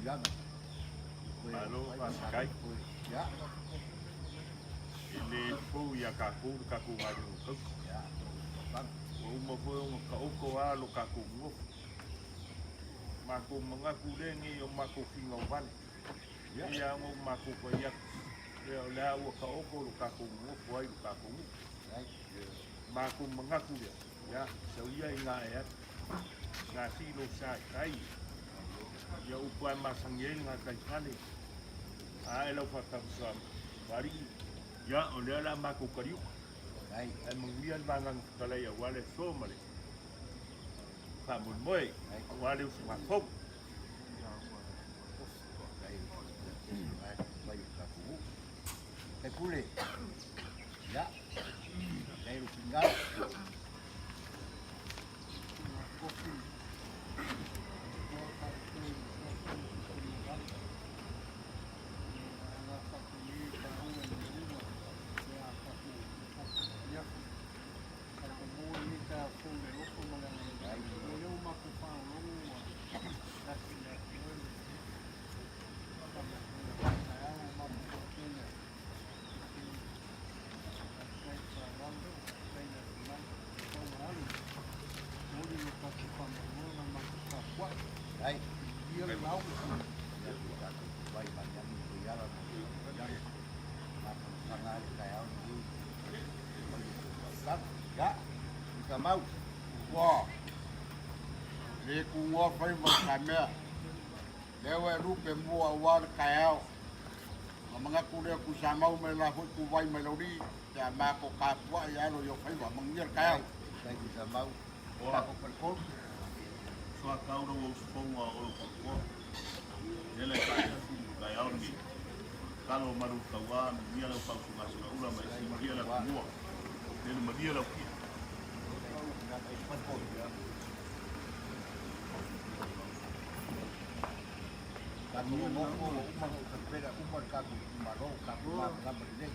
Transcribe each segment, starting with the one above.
Ia. Malo faafetai. E le fou ia tatou le tatou galuega tausi. Ua uma foi ona taoto lava lo tatou nofo. Matou manatu lenei o matou finau vale. E pei lava ona ou matou fai atu, ia o lea ua taoto lo tatou nofo ai lo tatou nuu. Matou manatu lea, ia sau ia ina e atu. Gasii lou sa i tai. Ia upu lava e masani ai le gataifale. A e lau faatamusa Faalii, ia o lea o le a matou taliuta. Ae manuia le vagaga fetalai aua le aso ma le faamoemoe aua le usugafono. Faipule, ia, lei lo finagalo. Ai. Mau. Ua le kugoa faiva i ka mea. Lea ua e lupe mua aua le taeao. Ona manatu lea Tuisamau ma le la foi tuvai mai Laulii pe a matou tapuai e alo i ou faiva. Manuia le taeao. Faafetai Tuisamau. Tatou faletolu. Soatau lau usufono a Olo Faatoa. Lea la e faaiafu i le taeao lenei. Tatalo malu tauā, manuia lau fausugasagaula ma e siitia le atumua. Lele malie lau kia. Tatou nonofo ua uma ona ou tapena uma le tatou itumalo, tatou malamalama lelei.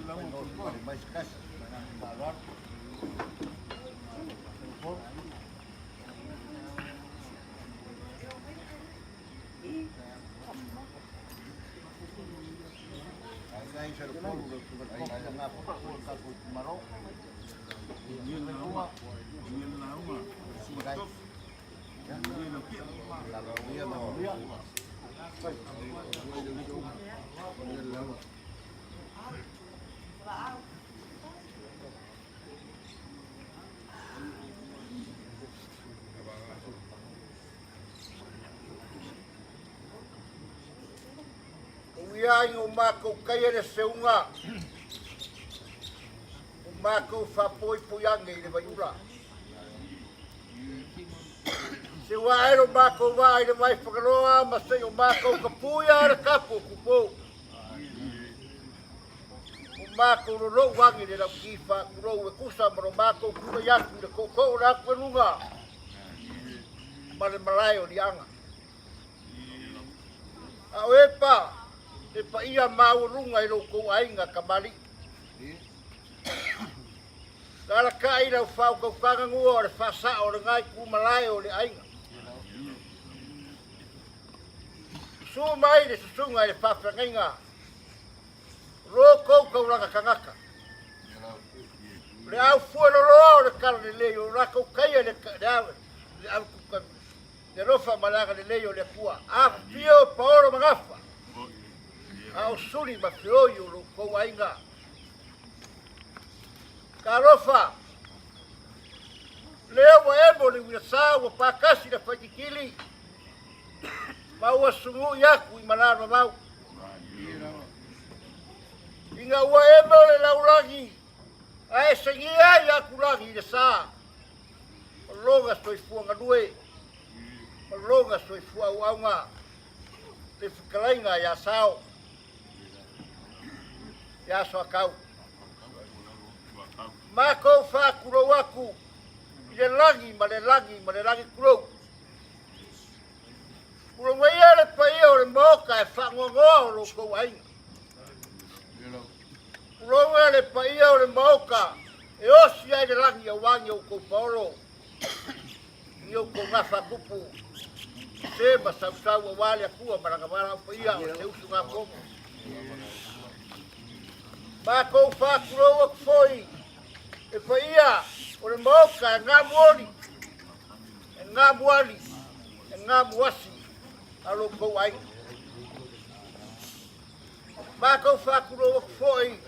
Ua nofo vale mai se tasi, ma le agaga faaaloalo. Ai se lo polu lo tu ko nga po ko tatou itumalo. Uia ai o makou taia le seuga o makou faapoipoi age i le vaiula. Se ua ae lo makou vaa i le vai Fagaloa ma se i o makou tapuia le tapu o Tupou. O makou lolou age le lauti faatulou e tusa ma lo makou tulai atu i le tootoo o le atu e luga ma le malae o Liaga. A o epa, e paia maualuga i lo outou aiga kamali'i. Lalakai lau faautautaga gua o le faasao o lena itu malae o le aiga. Susu mai le susuga i le faafeagaiga o lo outou taulaga tagata. O le au fue loloa o le tala lelei o latou taia le le le alofa ma le agalelei o le Atua. Afifio Paolo ma Gafa, a o suli ma feoi o lo outou aiga. Talofa! Lea ua emo le uilasā ua pātasi le faititili ma ua sugui atu i Malala-mamau. Ina ua emo le laulagi ae segia ai atulagi i le sā, o lona soifua galue ma lona soifua auauna le fetalaiga ia Sao. Ia Soatau. Matou faatulou atu i le lagi ma le lagi ma le lagi tulou. Tulou maia le paia o le Maota e faanoanoa o lo outou aiga. Tulou le paia o le Maota e osi ai le lagi aua ni outou paolo, ni outou gafa tupu. Se ma sausau aua le Atua ma lana valaau paia o se usugafono. Matou faatulou atu foi e paia o le Maota e gamuoli, e gamuali, e gamuasi a lo outou aiga. Matou faatulou atu foi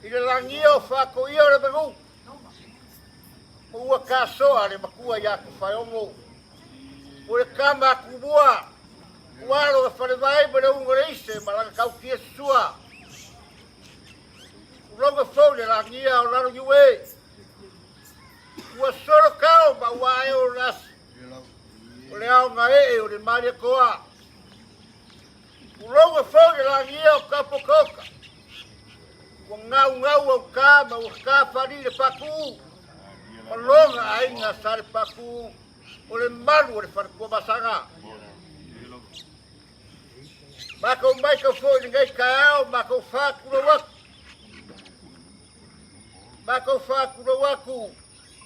i le lagia o Faatoia o le manu, ma ua tasoa le matua ia Tofaeono, o le tama a Tumua, ua alo le falevai ma le uga o le ise ma lana tautia susua. Uloga fou le lagia o lalo niue, ua solo kao ma ua ae o le asi, o le ao gaee o le Malietoa. Uloga fou le lagia o Kapokaoka, ua gaugau au ka ma ua ka fali le pakuu, ma loga aiga sa le pakuu o le malu o le faletuamasaga. Matou maitau foi i lenei taeao, matou faatulou atu. Matou faatulou atu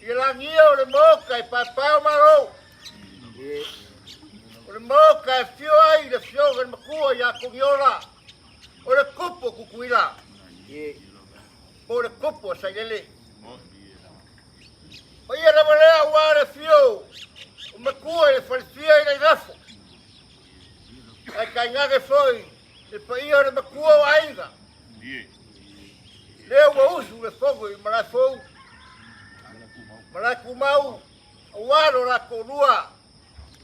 i le lagia o le Maota e paepae o Malo. O le Maota e afio ai le Afioga i le Matua ia Togiola, o le Tupu o Tutuila, po o le Tupu o Sailele. Paia lava lea aua le afio o Matua i le falefia i Lailafo. Ae tainane foi le paia o le matua o aiga. Lea ua usu le fono i Malaefou, Malaetumau, aua lo la toalua,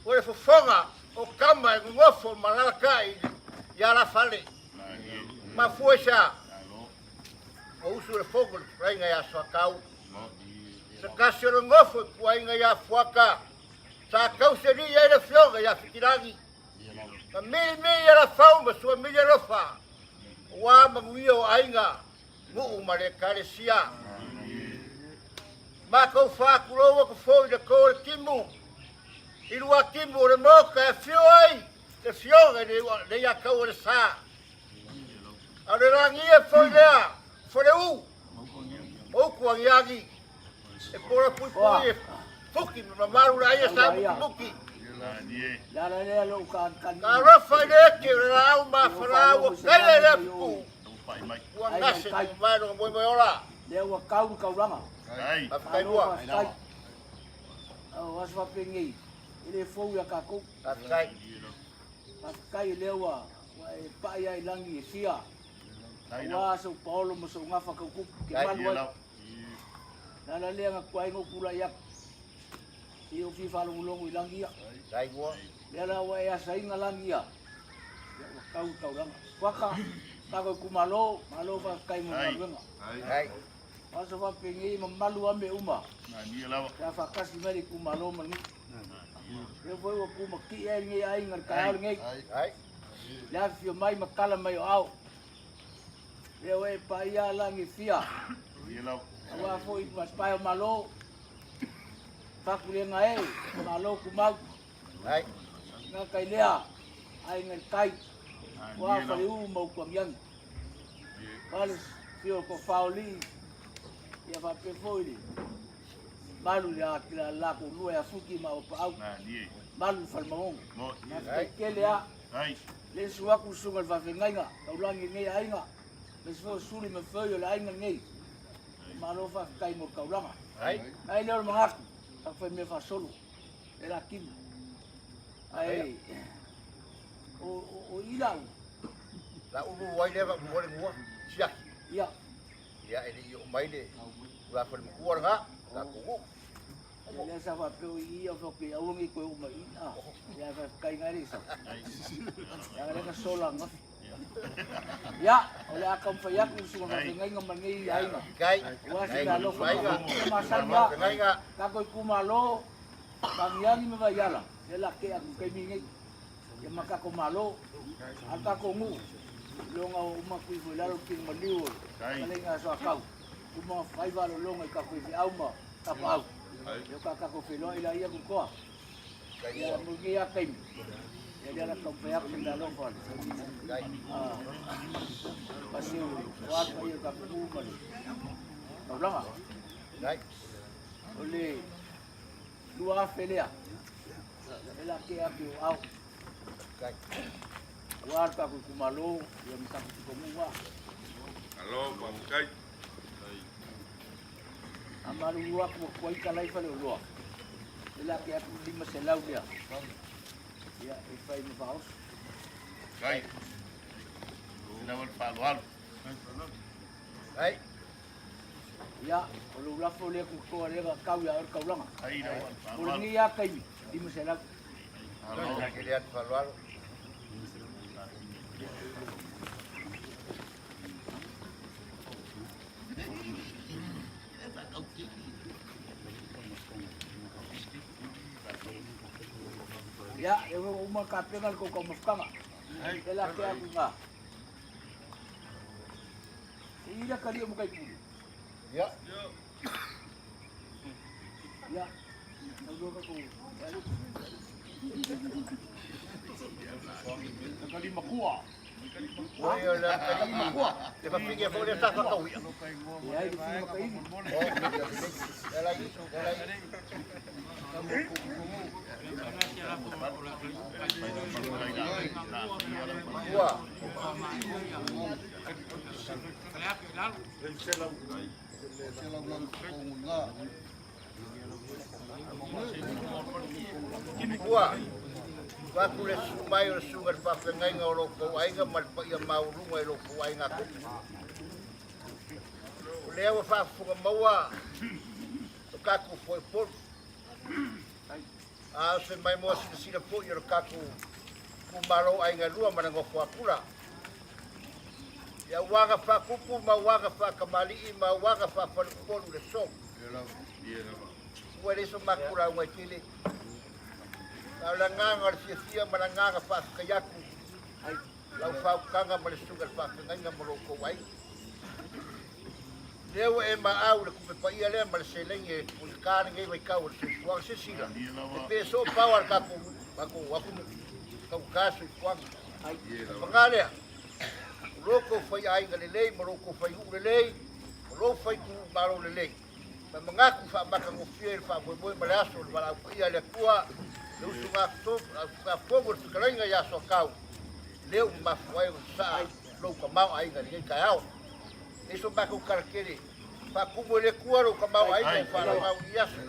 o le fofoga o tama e nonofo ma alalatai i alafale. Mafua i se a? Ua usu le fono i le fetalaiga ia Soatau. Se tasi o le nofo i puaiga ia Fuata, Sa tauselii ai le afioga ia Fitilagi, ma milimili e Lafau ma Suamili alofa, aua manuia o aiga, nuu ma le Ekalesia. Matou faatulou atu foi i le to o le timu, i Luatimu o le Maota e afio ai le afioga i le Leiataua le Sa. A o le lagia foi lea Faleu, o utu agiagi, e pola puipui e fuki ma mamalu le aia sa mukimuki. Ka alofa i le eke o le laau mafala ua kaia i le afipu, ua gase te mamae lona moemoe ola. Lea ua kau le kaulaga. Faafetai lua. Faafetai. O aso faapenei, e le fou ia tatou. Faafetai. Faafetai lea ua e pai ai lagi e fia. Aua sou paolo ma sou gafa tautupu ke malu ai. Le ala lea na tuai na ou tulai atu. Se i ou fia faalogologo i lagi ia. Lea la ua e asaina lagi ia, ia ua tau i taulaga. Kuaka, tatou itumalo, malo faafetai mo le galuega. O aso faapenei e mamalu lava mea uma pe a faatasi mai le itumalo ma le nuu. Lea foi ua tumatie ai lenei aiga i le taeao lenei. Le afifio mai ma tala mai o ao. Lea ua e paia lagi e fia. Aua foi paepae o Malo. Fakulega e, Malo tumau. Gata i lea, aiga i le tai. Ua faleu ma utu agiagi. Wale fio ko faoli. Ia faapea foi le malu le a la la ko lua ia fuki ma o paau. Malu fale maoga. Faafetai tele a. Le susu atu le susuga i le faafeagaiga, taulagi i lenei aiga, aemaise foi o suli ma feoi o le aiga lenei. Malo faafetai mo le taulaga. Ai lea o le manatu, tatou fai mea faasolo, e la kimo. Ae o i lau. La ulu ai lea va ulu le ngua, siaki. Ia. Ia e le i oo mai le Tulafono matua lena, tatou nuu. Ia lea sa faapea o i ia faapea aua ne i toe oo mai i i. Ia ae faafetai na e le sau. Leaga lea na sola ananafi. Ia, o le a taumafai atu le susuga faafeagaiga ma lenei aiga. Aua se meaalofa ma masani lava. Tatou itumalo, Magiagi ma Vaiala, ia la tea atu i le taimi lenei. Ia ma tatou malo. A o le tatou nuu, iloga ua uma atu ifo i lalo le tino maliu o le fetalaiga a Soatau. Uma fai valologa i tatou faifeau ma tapaau. Ia o tatou feiloai laia Tutoa. Ia mo lenei lava taimi, ia lea la taumafai atu se meaalofa a Paseu aua le paia o le tatou nuu ma le taulaga. O le 2000 lea, e la tea atu i ou ao. Aua le tatou itumalo ia ma tatou pitonuu a. Malo faafetai. A malulu atu ua tuai tala i Faleoloa, e lake atu le 500 lea, ia e fai ma faaoso. Faafetai. Lava le faaaloalo. Ai. Ia, o lou lafo lea Tutoa lea na tau ia oe le taulaga. Mo lenei lava taimi, 500. Tele atu faaaloalo. Ia, e ua uma tapena le tou taumafataga. E lake atu i ina. E i la talia o Mataipule. Ia. Ia, tau loa tatou. Kalimakua. Oi o le kalimakua. Le fafine foi le sa whakauia. E ai le fina makaili. E lai, e lai. Ua. Ua. Vaku le susu mai o le susuga i le faafeagaiga o lo outou aiga ma le paia maualuga i lo outou aiga tupu. O lea ua faafofoga maua lo tatou foepolu. A o se maimoa silasila foi o le tatou itumalo aiga e lua ma le nofo akula. I auaga faatupu ma auaga faatamalii ma auaga faafaleupolu i le aso. Ua le so matou lauga e tele. A o le agaga o le fiafia ma le agaga faafetai atu lau faautaga ma le susuga i le faafeagaiga ma lo outou aiga. Lea ua e maau i le tupe paia lea ma le seleni e tuuika lenei vaitau o le soifuaga. Silasila, e pe soo pao a le tatou tatou atunuu, taugata soifuaga. Paga lea, o lo outou faiaiga lelei ma lo outou fainuu lelei, o lou faitumalo lelei, ma manatu faamatagofie i le faamoemoe ma le aso o le valaau paia a le Atua, le usugafono le fetalaiga ia Soatau, lea ua mafua ai ona sasaa lou tamaoaiga i lenei taeao. E so matou tala tele, faatumu e le Atua lou tamaoaiga ua faalavau i aso.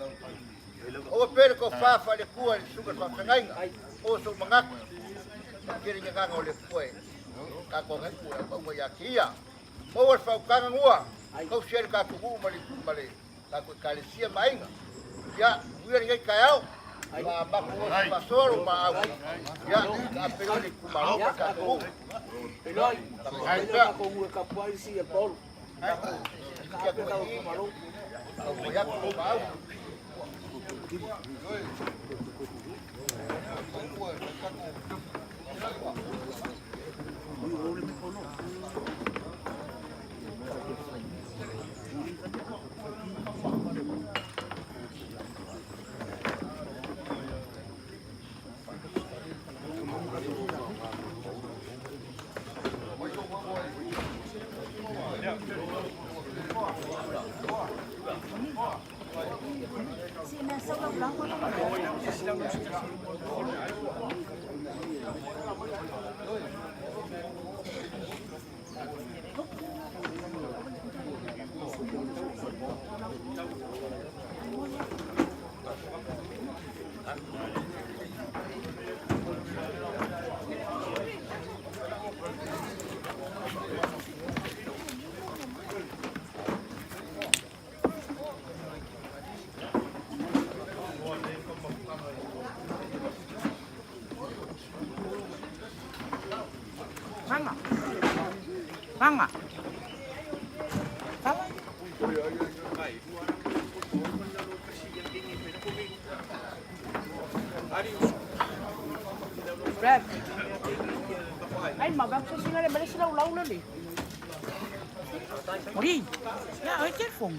Aua pea le tofa faale-Atua i le susuga i le faafeagaiga, o sou manatu, faatele ni agaga o le Atua e tatou aganuu e auauna ia te ia. Maua le faautaga gua, tausi ai le tatou nuu ma le ma le tatou ekalesia ma aiga. Ia, uia lenei taeao, faamako oe faasoa lou maau. Ia, taape le itumalo ma le tatou nuu. Peloi, peloi tatou nuu e tapuai si e Paolo. Taape tatou itumalo. Taumafai atu lou maau. Manga. Manga. Fala. Brad. Ai, ma va a le mele lau lau le. Ori. Ya, oi telefon.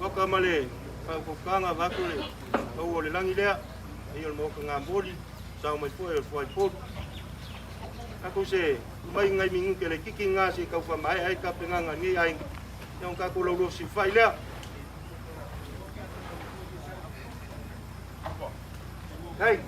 Oka ma le faautautaga vaeatu le pau o le lagi lea, paia o le Maota Gamoli, sao mai foi o le Fuaipolu. Tatou se mai nai minute laitiiti na se i tau faamaea ai tapenaga a lenei aiga, ia ona tatou laulosi fai lea. Hey.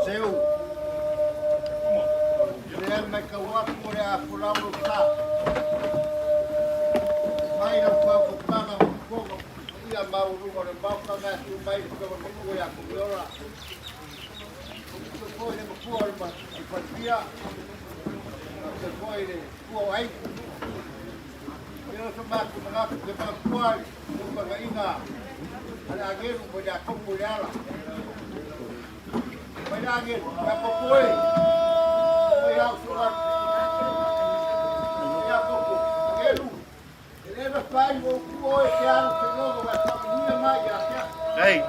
Seu, lea mai kau atu o le a folau lou sa. Mai lau faautautaga ma fofoga paia maualuga o le Maota na e tu mai le Afioga i le Matua ia Komiola. Faapea foi le Matua o le Palemia, faapea foi le Matua o Aiga. Ia o so matou manatu ou te manatua i le tautagaina a le agelu mai le Akopo i le ala. Mai le agelu, Iakopo e, mai au so Iakopo, agelu, e le mafai mo ku oe te alu te logo mai whakanuia mai ia te au. Ei.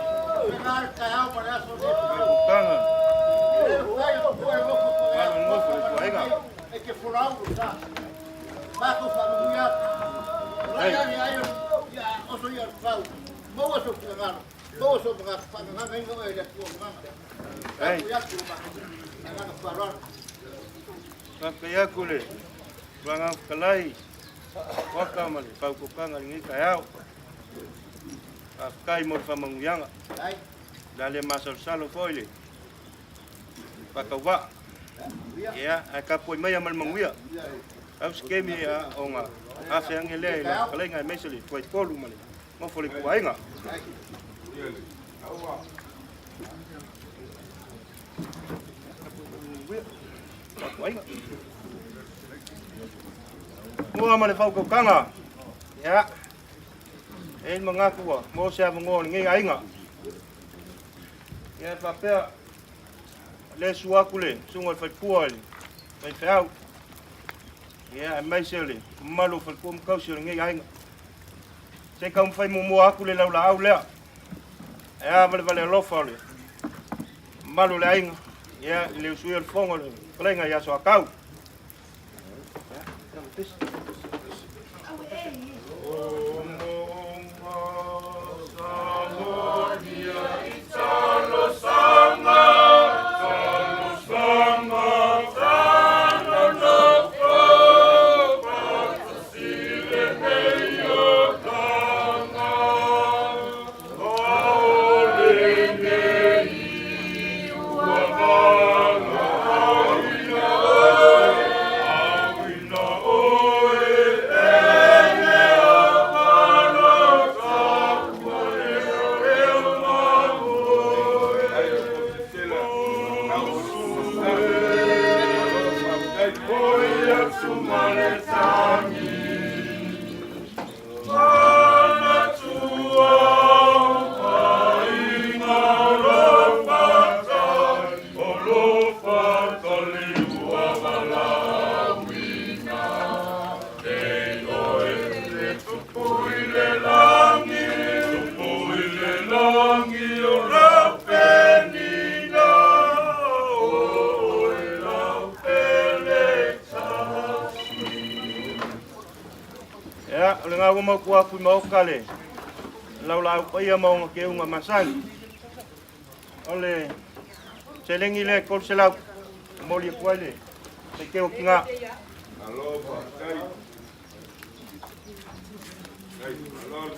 Pena le taeao ma le aso le Faukanga. E le mafai o ku e loko ko e Malu nofo le tuaiga. E te folau lo sa. Mātou whakanuia atu. Lai ane ai o ia oso ia fau. Maua so finagalo. Maua so manatu whakanganga oe i le Atua manganga. Ei. Tātou atu o mātou. Nganga whaaroaro. Faafetai atu le Tulaga Fetalai, Waka ma le faautautaga i lenei taeao. Faafetai mo le faamanuiaga. O le a le masalosalo foi le faatauvaa. Ia, ae tapuai maia ma le manuia. Au se taimi ona afe ane lea i lau fetalaiga aemaise le Tuaitolu ma le nofo a le ituaiga. Mua ma le faautautaga. Ia, e i ai le manatu ua maua se avanoa o lenei aiga. Ia, e faapea, le sua atu le susuga i le faipua i le faifeau. Ia, aemaise o le mamalu o faletua ma tausi o lenei aiga. Se i taumafai muamua atu le laulaau lea. Ae a valevale alofa o le mamalu o le aiga, ia, i le usuia o le fono o le fetalaiga ia Soatau. Ia, o lena ua maua atu i maoka le laulaau paia ma ona keuga masani. O le Seleni lea e 300 momoli atu ai le saiteo tina. Malo faafetai. Faafetai malo.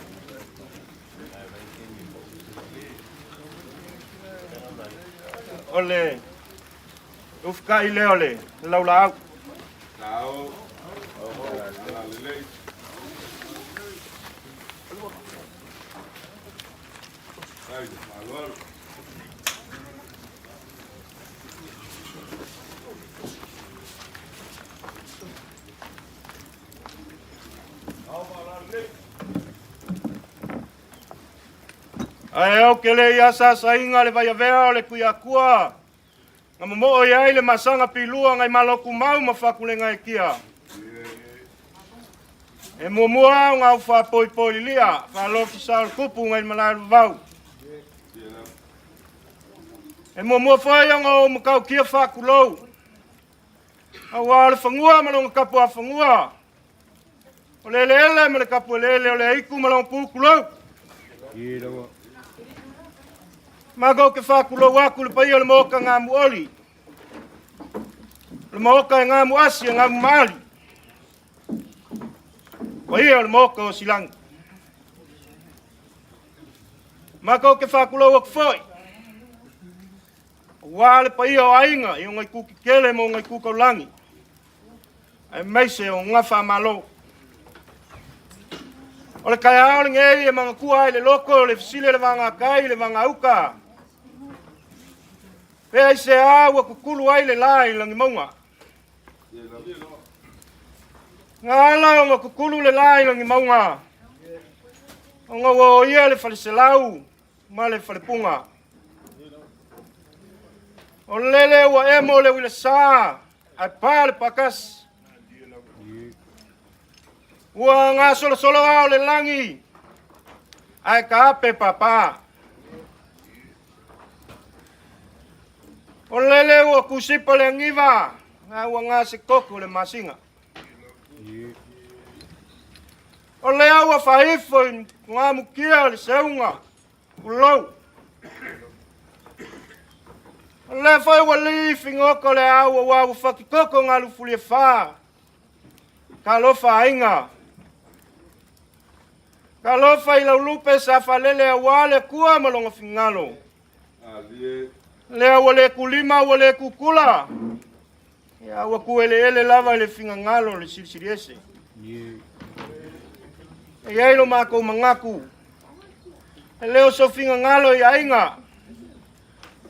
O le ufukai lea o le laulaau. Sao. Alalelei. Faafetai malo. Ae au ke le i asaasaina le vaiavea o le Tuiakua, na momoo i ai le masaga pilua nai Malotumau ma Fakulega e kia. E muamua au ngau faapoipoi lilia, faalofi sao le kupu ngai le malae o le vavau. E muamua foi ona ou matautia faatulou, Aua o le fanua ma lona tapuafanua, o le eleele ma le tapueleele, o le aitu ma lona pu tulou. Matou te faatulou atu le paia o le Maota Gamuoli, o le Maota e gamuasi e gamumaali, paia o le Maota o Silagi. Matou te faatulou atu foi Aua le paia o aiga i ona itu tetele ma ona itu taulagi, aemaise o gafa a Malo. O le taeao lenei e manatua ai le loto, le fesili a le vagatai, le vagauta, pe aisea ua tutulu ai le la i lagimauga. Na ala ona tutulu le la i lagimauga, ona ua oia le faleselau ma le falepuga. O lele ua emo le uilasa ae pa le pakasi. Ua gasolosolo ao le lagi ae taape papa. O lele ua tusipa le aniva ae ua gasekoko le masina. O lea ua faaifo i gamutia le seuga tulou. O lea foi ua li figota le au aua ua fatitoko galu fuliafa. Talofa aiga. Talofa i lau lupe sa faalele aua le Atua ma lona finagalo. Lea ua le kulima ua le kukula. Ia ua kueleele lava i le finagalo o le Silisili Ese. E i ai lo matou manatu, e le o so finagalo i aiga,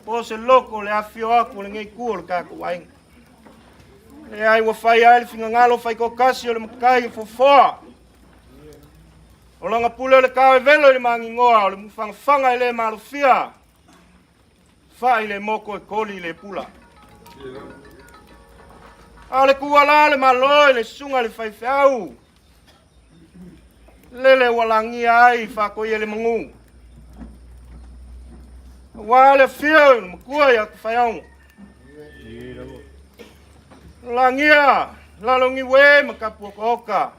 po o se loko le afifio atu o lenei itu o le tatou aiga. Leai, ua fai ai le finagalo faitoatasi o le matai o Fofoa. O lana pule o le tao e velo i le maginoa, o le mufagafaga e le malofia, fai le moko e koli le pula. A o le tuala o le Malo i le susuga i le faifeau, lele ua lagia ai faatoi e le manu. Aua le afio i le matua ia Tafaeaogo. Lagia Laloniue ma Tapuokaoka.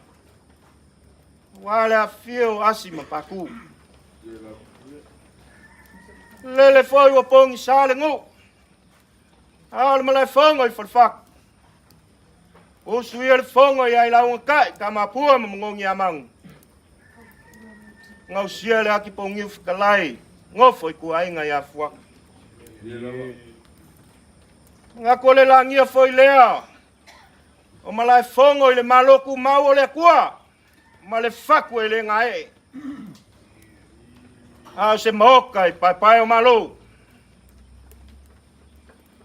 Aua le afio o Asi ma Paku. Lele foi ua pogisa le nuu. A o le malaefono i Falefatu. Usu ia le fono i Ailaugata'i, Tamapua ma Magogiamagu. Gausia le ati pogiu fetalai, nofo i tuaiga ia Fuata. Manatu o le lagia foi lea o Malaefono i le Malo Tumau o le Atua ma le fatu e le gaee. A o se maota i paepae o Malo.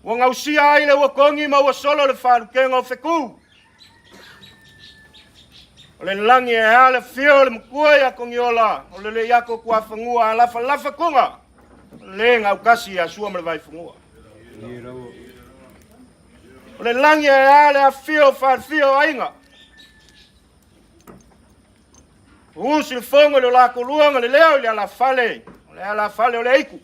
Ua gausia ai le uakogi ma ua solo le falukega o fetu. O le lagi e a le afio o le matua ia Kogiola, o le leiako tuafanua a lafalafa tuga, le gaukasi ia Sua ma le Vaifanua. O le lagi e a le afio o falefia o aiga. Usi le fogo i le latou na le leo i le alafale, o le alafale o le aiku.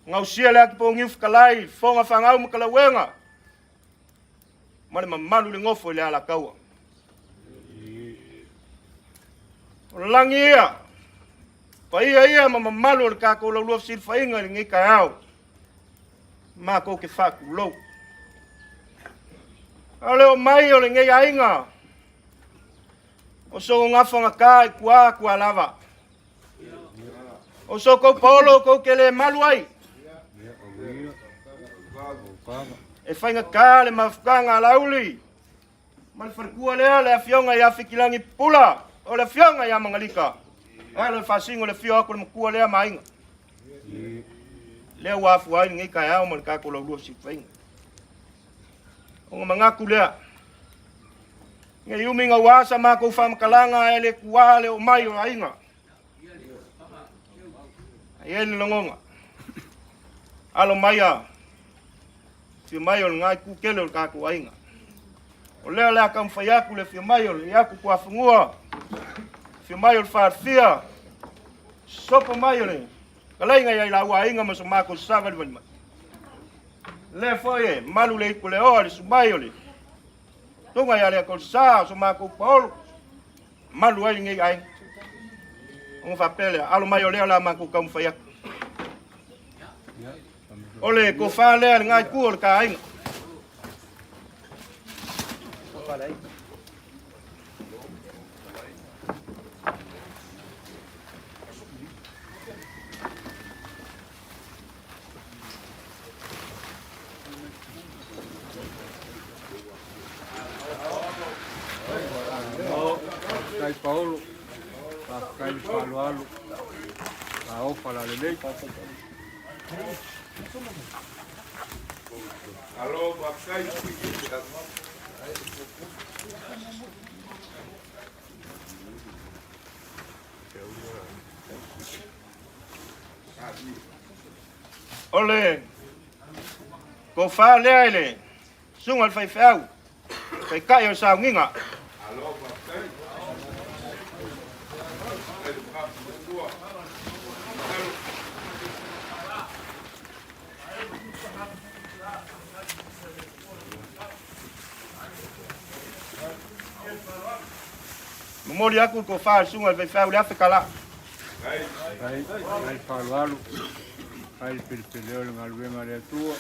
Gausia le atipogiu fetalai, fofoga fagau ma talauega, ma le mamalu i le nofo i le alataua. O le lagi ia, paia ia ma mamalu o le tatou laulua fesilafaiga i lenei taeao. Matou te faatulou. A o le oo mai o lenei aiga, o sou gafagata i tua tua lava. O so kou paolo kou te le malu ai. E faigata le mafutaga a Laauli ma le faletua lea, le afioga ia Fitilangi Pula, o le afioga ia Magalika. E ala i le faasino i le afio atu o le matua lea ma aiga. Lea ua afua ai lenei taeao ma le tatou laulua silafaiga. Ona manatu lea, nei umi naua sa matou faamatalaga ae le tuā le oo mai o aiga. E i ai le lagona, alo mai a fia mai o lena itu tele o le tatou aiga. O lea o le a taumafai atu le fia mai o le atu tuafanua, fia mai o le falefia, sopo mai o le kalaiga ia i laua aiga ma so matou savalivali mai. Lea foi e malu le itu leoa le sumai o le tunga ia le sa o so matou paolo, malu ai lenei aiga. Ona faapea lea, alo mai o lea o le a matou taumafai atu. O le tofa lea lena itu o le ta aiga. Faafetai Paolo, faafetai le faaaloalo, faofa la lelei. Alo, faafetai. O le tofa lea i le susuga i le faifeau, taitai o le sauniga. Momoli atu le tofa i le susuga i le faifeau i le $1000. Faafetai, faafetai le faaaloalo, faafetai le pelepelea o le galuega a le Atua.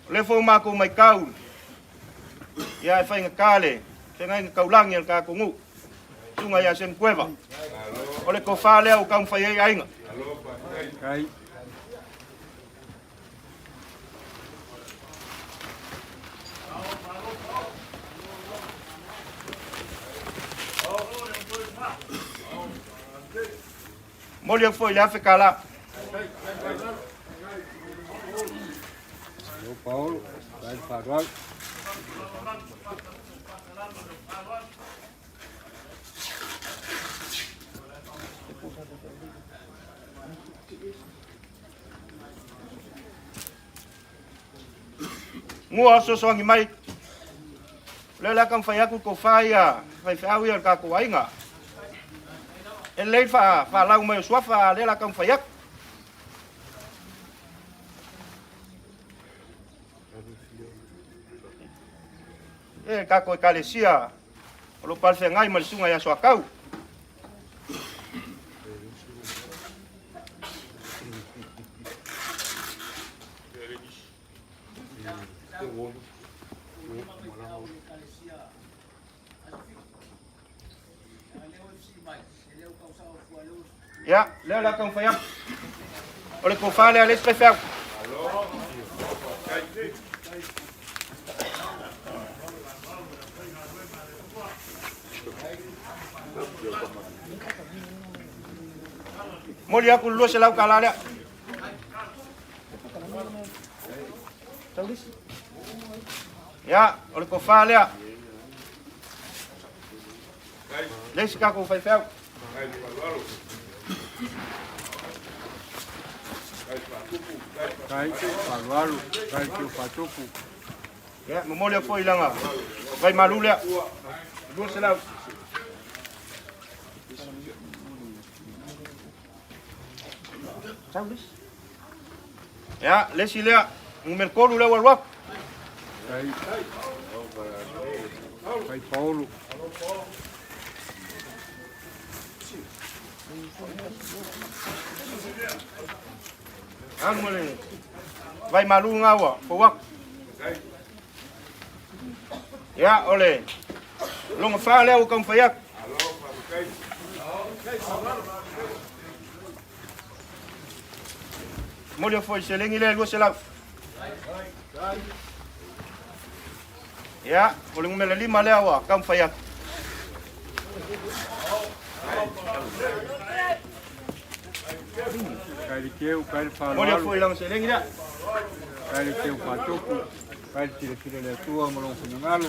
O lea foi ua matou matau, ia e faigata le feagaiga taulagi a le tatou nuu, susuga ia Semukueva. O le tofa lea ua taumafai ai aiga. Faafetai. Momoli atu foi i le $1000. Malo Paolo, faafetai le faaaloalo. Mua o fesoasoani mai. O lea o le a taumafai atu le tofa ia faifeau ia o le tatou aiga. E lelei le faalau mai o suafa, a o lea o le a taumafai atu. E le tatou ekalesia o lo o palefeagai ma le susuga ia Soatau. Ia, lea o le a taumafai atu. O le tofa lea a le isi faifeau. Momoli atu le $200 lea. Ia, o le tofa lea. Le isi tatou faifeau. Faafetai faaaloalo, faafetai le faatupu. Ia, momoli atu foi i lana vaimalu lea. 200. Ia, le isi lea, numera 3 lea ua alu atu. Faafetai Paolo. Alu ma le vai malu ngā ua fou aku. Ia, o le loga fa lea ua taumafai atu. Momoli atu foi i seleni lea e 200. Ia, o le numera 5 lea ua taumafai atu. Kai le keu, kai le Momoli atu faaaloalo, foi i lana seleni lea. kai le keu faatupu, kai le silasila i le Atua ma lona finagalo.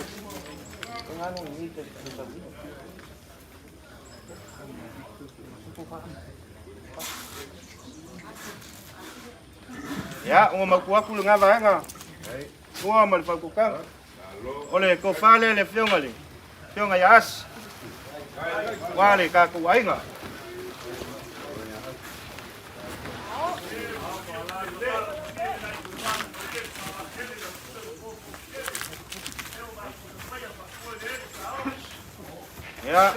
Ia, ua mautu atu lena vaega ua ma le fautuaga. O le tofa lea i le afioga i le afioga ia Asi, aua le tatou aiga. Ia,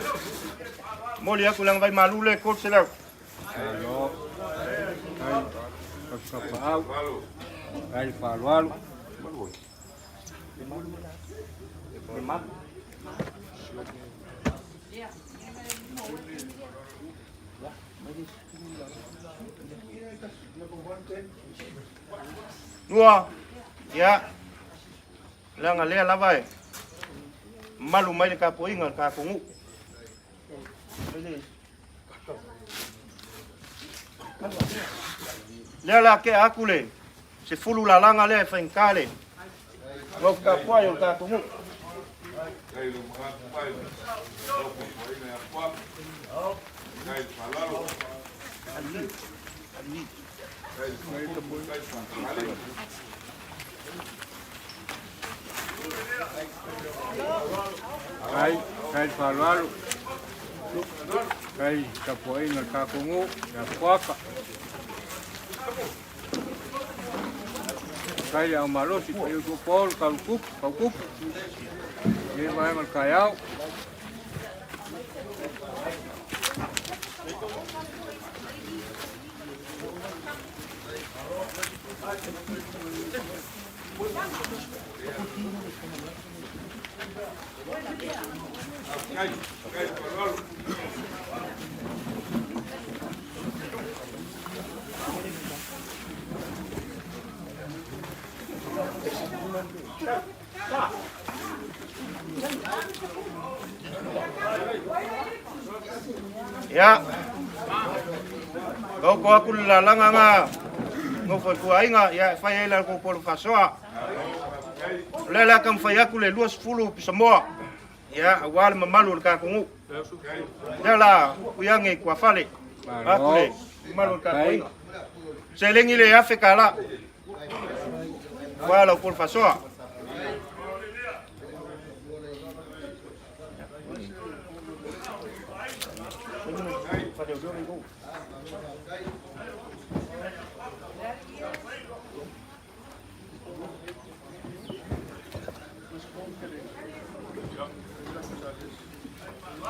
momoli atu lana vai malu lea e 300. Malo, kai kapukapaau, kai le faaaloalo. Lua, ia, leaga lea lava e mamalu mai le tapuaiga a le tatou nuu. Lea la tea atu le 10 lalaga lea e faigata le nofo tapuai o le tatou nuu. Kai, kai le faaaloalo, kai tapuaiga a le tatou nuu ia Puaka. Kai le aumalosi, kai o tuapaolo, kalukupu, kaukupu. Nei vaega o le taeao. Ia, taoto atu le lalaga na nofo i tuaiga, ia e fai ai la latou polo faasoa. O lea o le a taumafai atu le 20 pusamoa, ia, aua le mamalu o le tatou nuu. Lea o le a ui ane i tuafale, atu le mamalu o le tatou aiga. Seleni le $1,000, aua lau polo faasoa.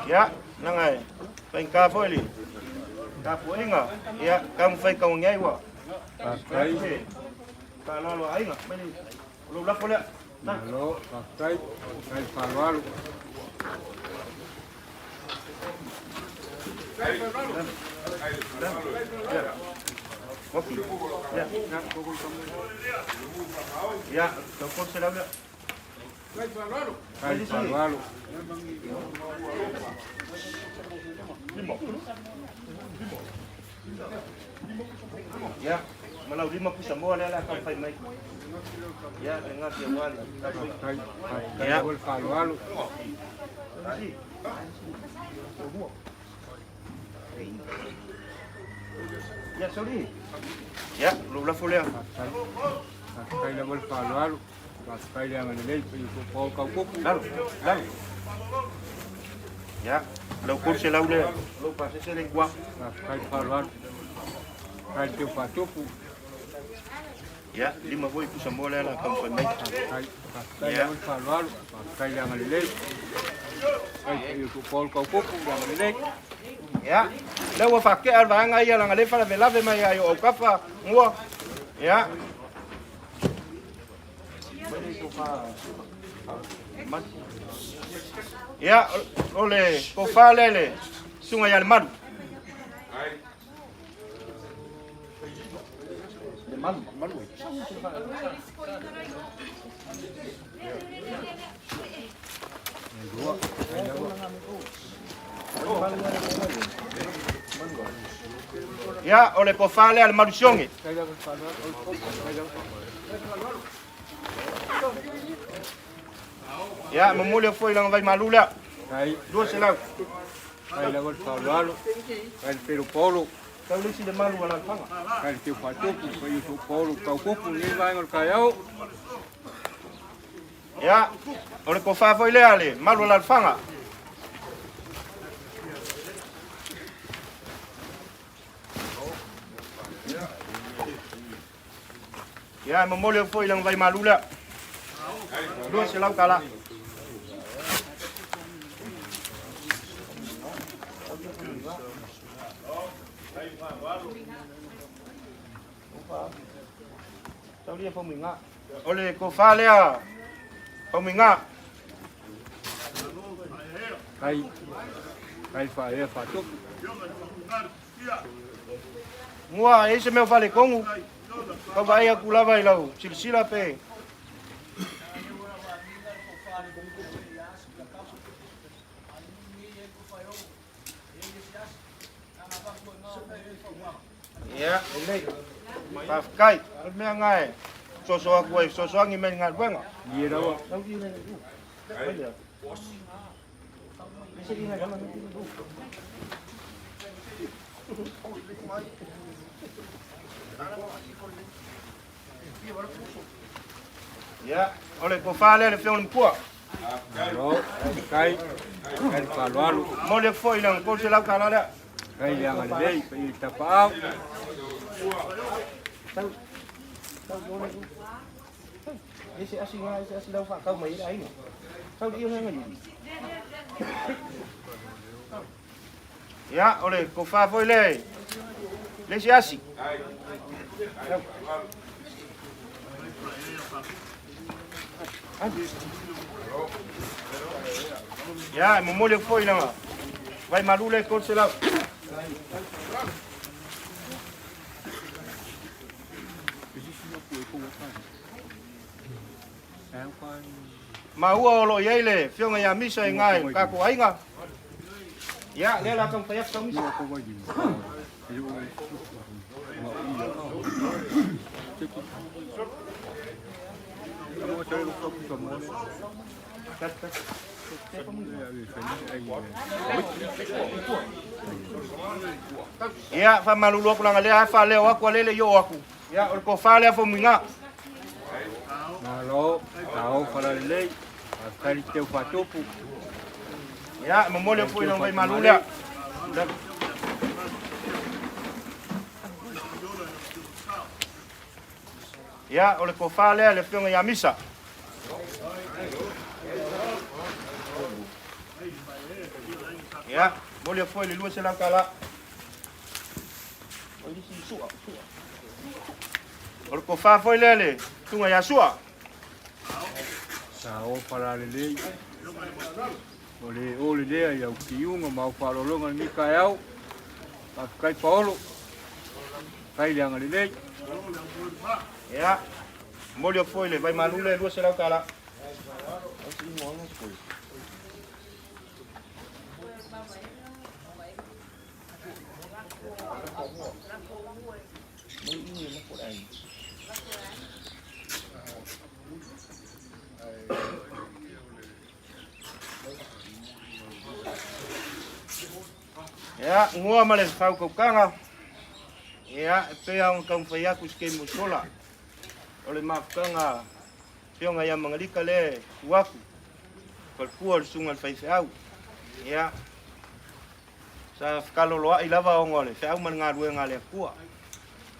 Ia, leaga e faigata foi le tapuaiga, ia, taumafai tauagi ai ua Faafetai. faaaloalo a aiga. Mai le, o lou lafo lea. Malo, faafetai, kai le faaaloalo. Ia, tau 300 lea. Kai le faaaloalo. Ia, ma lau 5 pusamoa lea o le a taumafai mai. Ia, le gafi aua le tapuaiga. Faafetai, faafetai lava le faaaloalo. Ia, sauli. Ia, lou lafo lea. Faafetai, faafetai lava le faaaloalo. Faafetai le agalelei pe i pao kaukupu. Lalo, lalo. Ia, lau 300 lea. Lou pasese lea i tua. Faafetai le faaaloalo. Kai le teu faatupu. Ia, 5 foi pusamoa lea o le a taumafai mai. Faafetai, faafetai lava le faaaloalo. Faafetai le agalelei. Kai pe i pao kaukupu le agalelei. Ia, lea ua faatea le vaega ia leaga o lea e faalavelave mai ai o autafa mua. Ia. Ia, o le tofa lea i le susuga ia Lemalu. Lemalu, Malu. Ia, o le tofa lea le Malusioge. Ia, momoli atu foi i lana vaimalu lea. 200. Kai lava le faaaloalo, kai le pelo paolo. Tau le isi le malu a Lalfaga. Kai le teu faatupu, kai o paolo taupupu lenei vaega o le taeao. Ia, o le tofa foi lea le malu o Lalfaga. Ia, e momoli atu foi i lana vaimalu lea. 200 tala. O le tofa lea Faumuiga. Kai, kai faaea faatupu. Mua, e i ai se mea o faaletonu, tau vaai atu lava i lau silasila pe. Ia, lelei. Faafetai. O le mea lena e soso atu ai, fesoasoani mai i le galuega. Ie lava. Ia, o le tofa lea le Afioga i le Matua. Malo, faafetai. Faafetai le faaaloalo. Momoli atu foi i lana $300 tala lea. Faafetai le agalelei, paia i tapaau. Ia, o le tofa foi lea i le isi asi. Ia, e momoli atu foi i lana vaimalu lea e 300. Maua o lo o i ai le Afioga ia Misa i ina i le tatou aiga. Ia, lea o le a taumafai atu sau Misa. Ia, faamalulu atu leaga lea e faaleo atu a lele i oo atu. Ia, o le tofa lea Faumuiga. Malo, tao falalelei, faafetai le teu faatupu. Ia, e momoli atu foi i lana vaimalu lea. Ia, o le tofa lea le Afioga ia Misa. Ia, momoli atu foi le 200 tala. O le tofa foi lea le susuga ia Sua. Sa o falalelei. O le ole lea i au kiuga ma au faaaloaloga i lenei taeao. Faafetai Paolo. Faafetai le agalelei. Ia, momoli atu foi le vaimalu lea e 200 tala. Ia, ngua ma le faukaukaga. Ia, e pei lava ona taumafai atu i se taimi ua sola. O le mafutaga Afioga ia Magalika lea e tu atu, faletua o le susuga i le faifeau. Ia, sa fekaloloai lava ona o le feau ma le galuega a le Atua.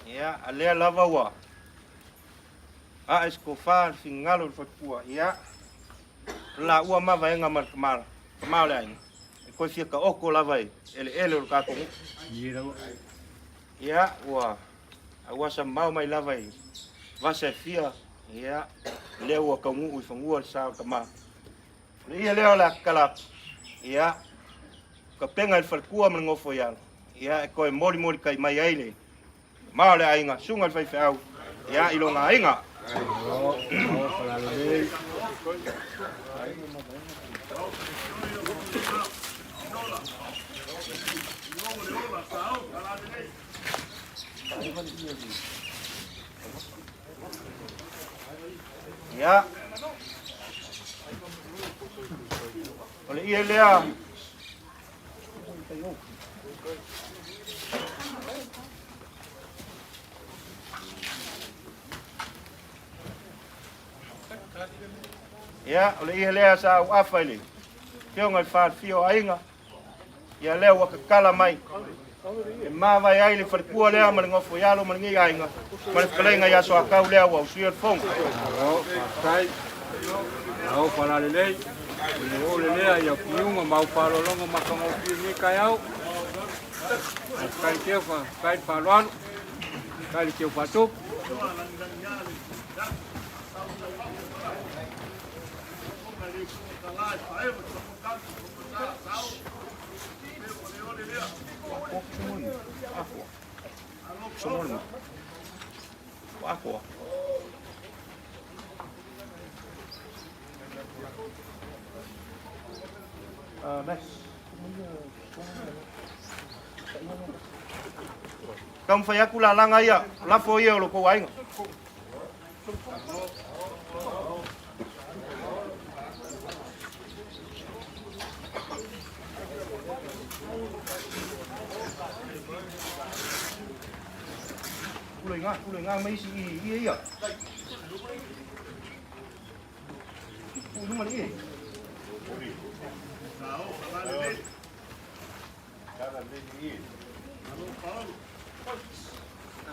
Ia, a lea lava ua ae se tofa le finagalo i le faletua. Ia, o le laua mavaega ma le tama, tama o le aiga, e toe fia taoto lava i eleele o le tatou nuu. Ia, ua. A ua samao mai lava i vasa e fia, ia, lea ua taunuu i fanua le sa o le tama. O le ie lea o le a tatala atu, ia, tapena i le faletua ma le nofo i alo, ia, e toe molimoli tai mai ai le ma o le aiga, susuga i le faifeau, ia, i lona aiga. Ia. O le ie lea. Ia, o le ie lea sa au afa i le afioga i le faalafia o aiga. Ia lea ua tatala mai e mavae ai le faletua lea ma le nofo i alo ma lenei aiga ma le fetalaiga ia Soatau lea ua usuia le fono. Malo, faafetai. Ao falalelei, o le ole lea ia piuga ma au faaaloaloga matagofie i lenei taeao. Faafetai le teu, faafetai le faaaloalo, faafetai le teu faatupu. Taumafai atu lalaga ia, lafo ia o lo tou aiga. Pula i ngā mai isi i ia ia. Pula luma le ie.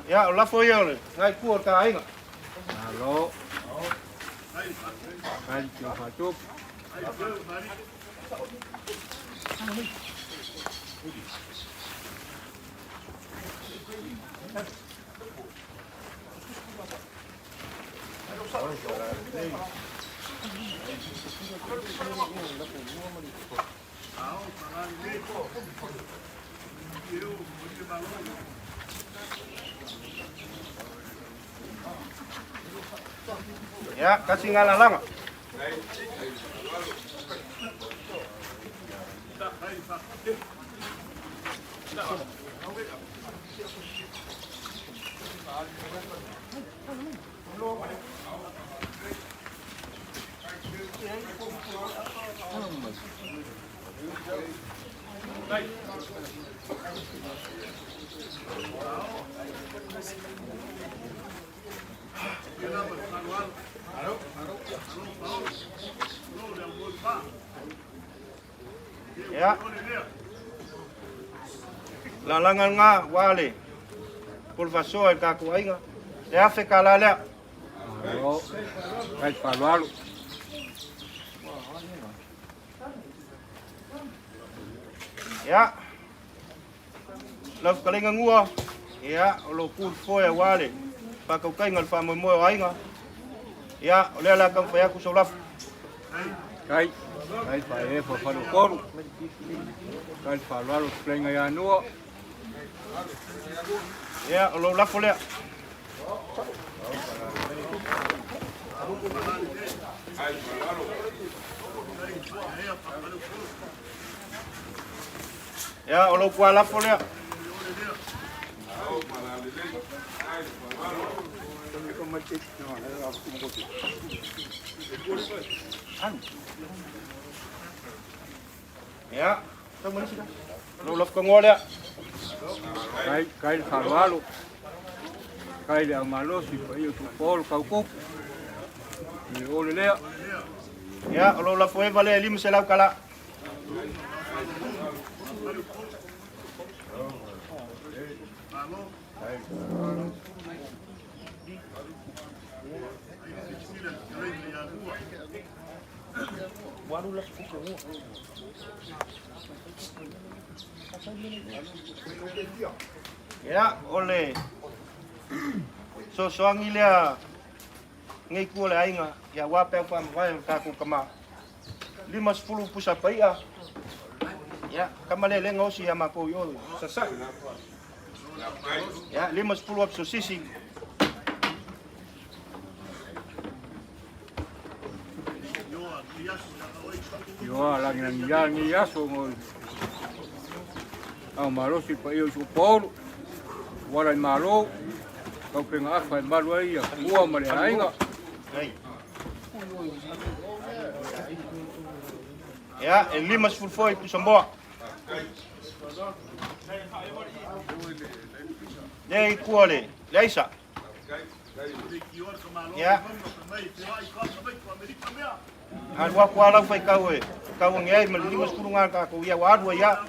Ia, o lafo ia o le ngai kua o ta aiga. Malo. Kai le teu faatupu. Ia, kasi ngā lalaga. Ia. Lalaga ngā wā le polofasoa i le tatou aiga. Le $1,000 lea. Malo. Kai le faaaloalo. Ia. Lau fetalaiga Gua, ia, o lo ku le foe aua le faatautaiga o le faamoemoe o aiga. Ia, o lea o le a taumafai atu sau lafo. Kai, kai faaefa faleupolu. Kai le faaaloalo le fetalaiga ia Nua. Ia, o lou lafo lea. Ia, o lou tualafo lea. Ia, lou lafo tagoa lea. Kai, kai le faaaloalo. Kai le aumalosi paia o Tupaolo Kaukupu. Le ole lea. Ia, o lou lafo eva lea e $500. Ia, o le Soasoagi lea nei kua o le aiga, ia aua peau faamavae o le tatou tama. 50 pusa pai'a, ia, tama lea le gaosi ia matou i o i Sasa'i. Ia, 50 afi sosisi. Ioa lagilagi ia lenei aso mo ao malosi paia o Paolo wala i malo taupenga afa e malu ai ia ua ma le aiga. Ia, e 50 foi pusa moa. Lea i kua le aisa. Ia. Alu aku a lau faitau e tauagi ai ma le 50 ga tatou ia ua alu ai a.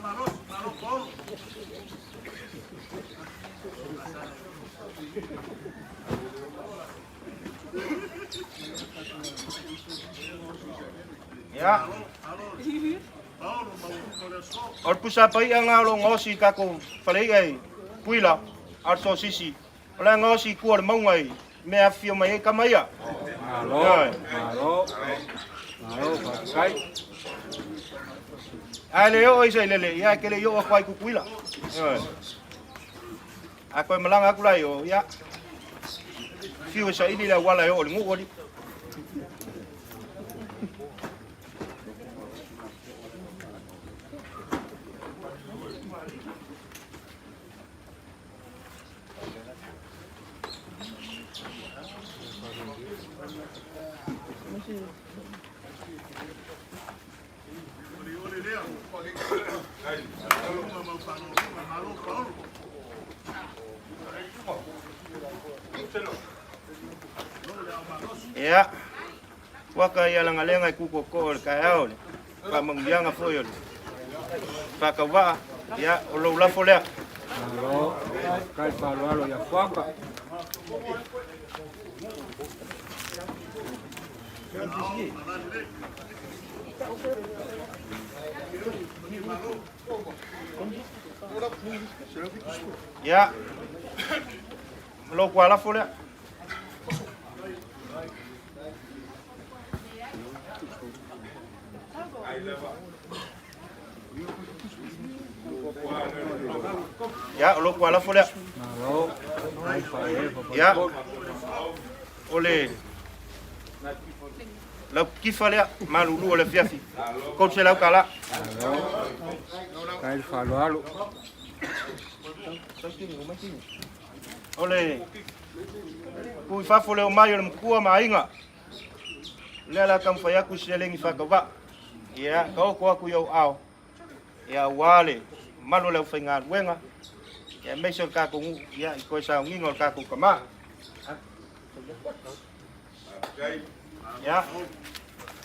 Ia. O le pusa pai'a ga o lo o gaosi i tatou falei'a i Tutuila a o le sosisi. O le a gaosi i tua o le mauga i mea e afifio mai ai tama ia. Malo, malo, malo, faafetai. Ae le oo i Sailele, ia e te le i oo atu ai i Tutuila. Ioe. A toe malaga atu la i o, ia, fiu e saili le auala e oo i le nuu alii. Ia, waka ia lagalega i kukoko o le taeao le faamanuiaga foi o le faatauvaa, ia, o lou lafo lea. Malo, faafetai faaaloalo ia Fuata. Ia, ma lou tualafo lea. Ia, o lou tualafo lea. Malo, Ia, o le lau kifa lea, malulu o le afiafi, 300 tala. Malo, faafetai le faaaloalo. O le tuu i fafo le omai o le matua ma aiga. O lea o le a taumafai atu i se seleni faatauvaa. Ia, taoto atu i ou ao, ia aua le mamalu o le aufaigaluega, ia aemaise o le tatou nuu, ia i toe sauniga o le tatou tama. Ia,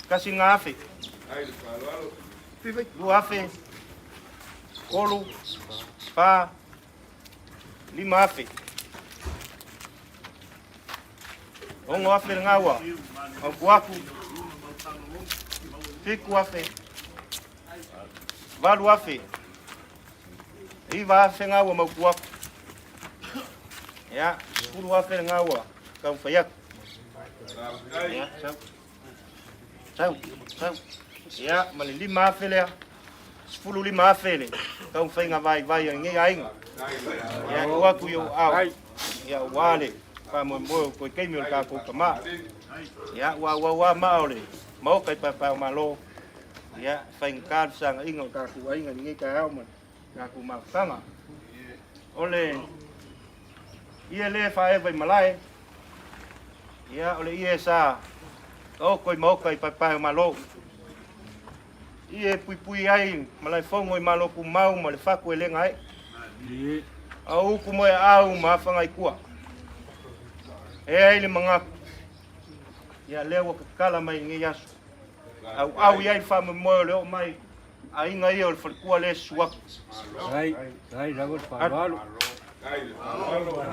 1,000, 2,000, 3, 4, 5,000. 6,000 le gaua. Mautu atu. 7,000. 8,000. 9,000 gaua mautu atu. Ia, 10,000 le gaua taumafai atu. Ia, sau. Sau, sau. Ia, ma le 5,000 lea. 15,000 le taumafaiga vaivai a lenei aiga. Ia, tuu atu i ou aao. Ia, aua le faamoemoe o toe taimi o le tatou tama. Ia, ua auau lava maa o le Maota i paepae o Malo. Ia, e faigata le fesaagaiga o le tatou aiga i lenei taeao ma le tatou mafutaga. O le ie lea e faaeva i malae, ia, o le ie sa taoto i maota i paepae o Malo. Ie e puipui ai Malaefono i Malo Tumau ma le fatu e lega ai. A o upu moe aau ma afaga i tua. E ai le manatu. Ia lea ua tatala mai i lenei aso. Auau i ai le faamoemoe o le oo mai aiga ia o le faletua lea e susu atu. Ai, ai lava le faaaloalo.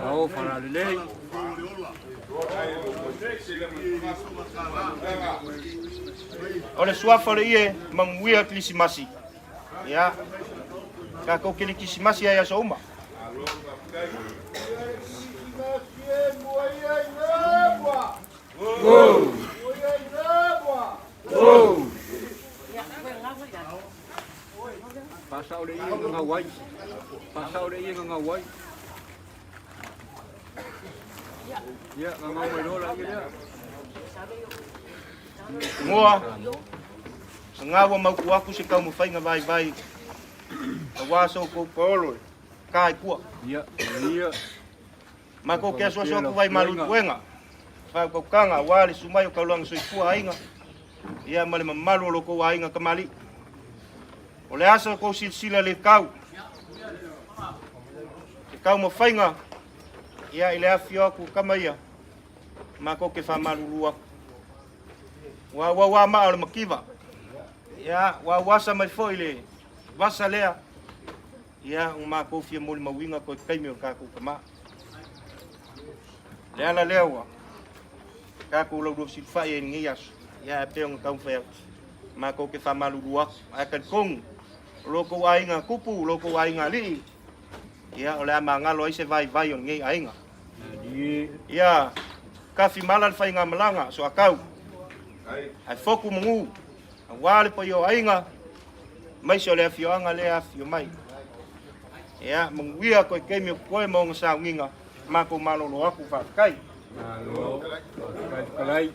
Ao falalelei. O le suafa o le ie manuia Kilisimasi. Ia, tatou kilikisimasi ai aso uma. Kilisimasi e mua ia. gagau ai. Ia, gagau mai loa laia lea. Ngoa, gagau a mautu atu se taumafaiga vaivai aua so outou paolo e ta i tua. Ia, ia. Matou te asuasu atu vai malu i puega, faautautaga aua le susu mai o taulaga soifua aiga, ia ma le mamalu o lo outou aiga tamalii. O le a sa outou silasila le tau, se taumafaiga ia i le afifio atu o tama ia, matou te faamalulu atu. Ua auau lava maa o le mativa, ia ua auasa mai foi le vasa lea, Ia, ua matou fia molimauina toe taimi o le tatou tama. Le ala lea ua tatou laulua fesilafai ai i lenei aso, ia ae pei ona taumafai atu, matou te faamalulu atu, ae talitonu, o lo outou aiga tupu, o lo outou aiga alii, ia o le a magalo ai se vaivai o lenei aiga. Ia tafi mala le faigamalaga soatau, ae fotu manu, aua le paia o aiga, aemaise o le afioaga lea e afifio mai. Ia, manuia toe taimi o totoe ma ona sauniga, matou malolo atu, faafetai. Malo, faafetai fetalai.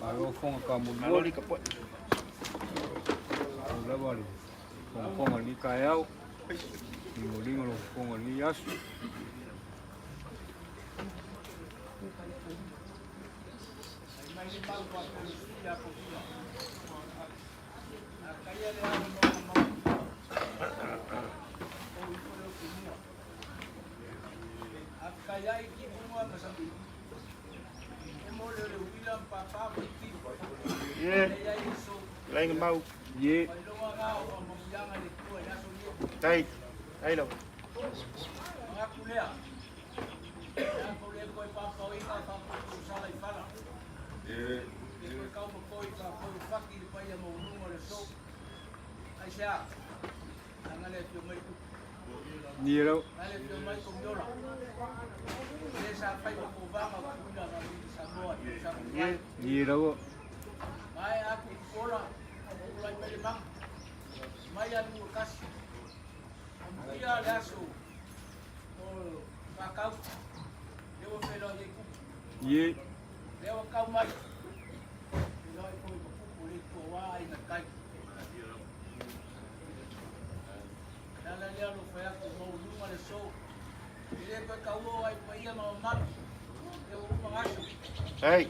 Malo fofoga Malo tamolimoli. lika poe. Malo lava le fogafoga i lenei taeao. Limoliga lou fofoga i lenei aso. Ye, lainga mau. Ye. Tai, tai lava. Ni lau. Ye, Ni lau. Ye. Tai.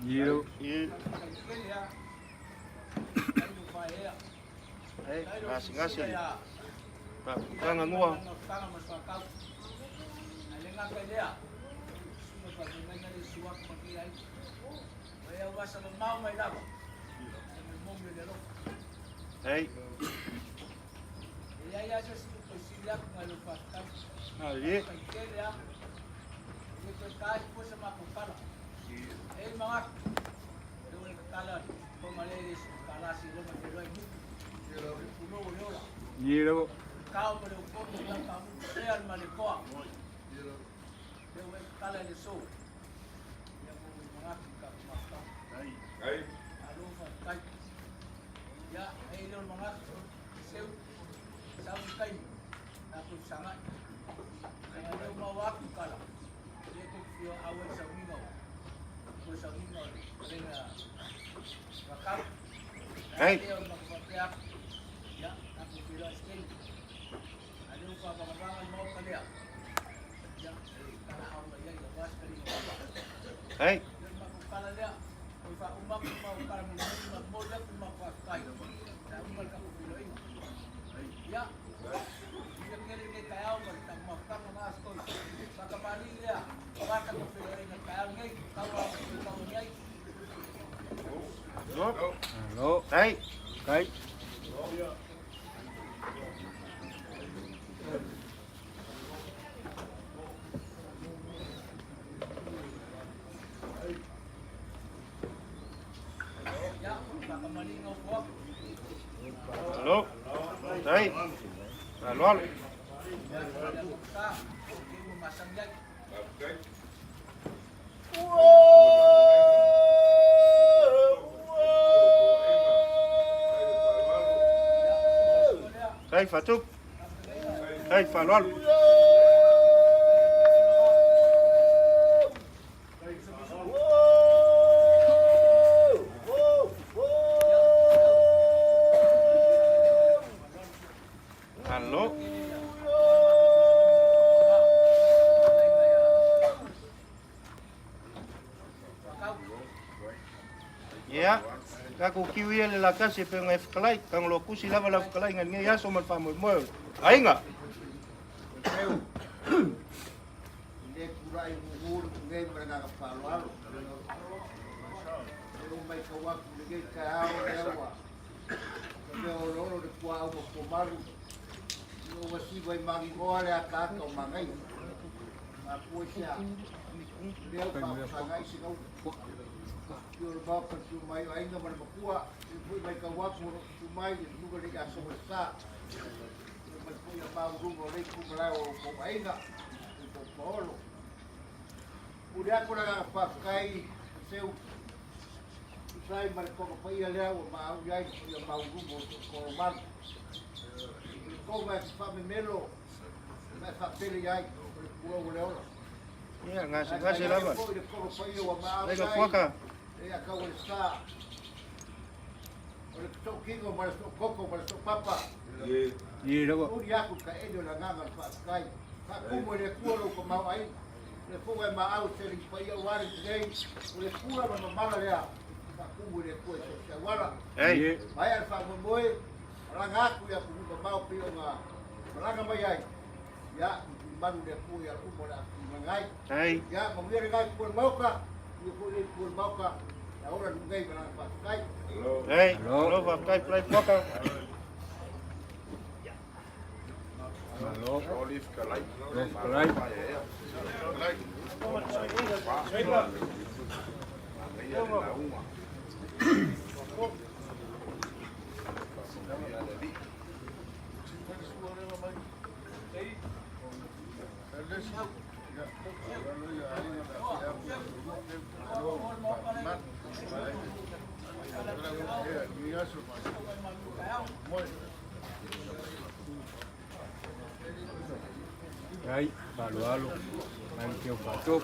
Ni lau. Ye. Hey, gasegase le faaputaga noa. Hey. Ah, ye. Ni lau. Hey. Hey. Malo. Hey. Kai. Ai. Faaaloalo. Ai, faatupu. Ai, faaaloalo. Malo. Ia, tatou kiu ia le lakasi e pei ona e fetalai, Tagaloa Kusi lava lau fetalaiga i lenei aso ma le faamoemoe o le aiga. E le tulai mumu le nei ma le agaga faaaloalo. E ou matau atu i lenei taeao lea ua mea oloolo le puaau ma puamalu. Ina ua siva i magigoa le akaaka o manaia. Mafua i se a? Lea ua faafasagai se gauta. Pio le maota tiu mai o aiga ma le matua. E foi matau atu o lo o tutu mai le susuga i le ia Sowesa. E mai foi a mauluga o lei tumalae o outou aiga. I tou paolo. Momoli atu le agaga faafetai seu tusa ai ma le toga paia lea ua maau i ai le paia maualuga o si ou tolomalu. O le toga e te faamemelo ma e faapele i ai, o le pulou o le ola. Ia, gasegase lava. Foi le toga paia ua maau i Aiga ai puaka. e a tau o le sa. O le tootino ma le tookoko ma le toopapa. Ie lava. Uli aku ka ele o le agaga o le faafetai. Faakumu e le Atua lou tamaoaiga. O le fono e maau i se alii paia aua le lenei, o le pula ma mamala lea. Faakumu e le Atua i so o se auala. Ei. Maea le faamoemoe, malaga atu i atunuu mamao pei ona malaga mai ai. Ia, tulimanu le Atua i ala uma o le a tulimaga ai. Ei. Ia, manuia lena itu o le Maota, manuia foi lenei itu o le Maota. Ia ola le nuu nei ma lana faafetai. Ei. Malo faafetai Palai Puaka. Malo. Fetalai. Ai, faaaloalo, mai le teo faatop.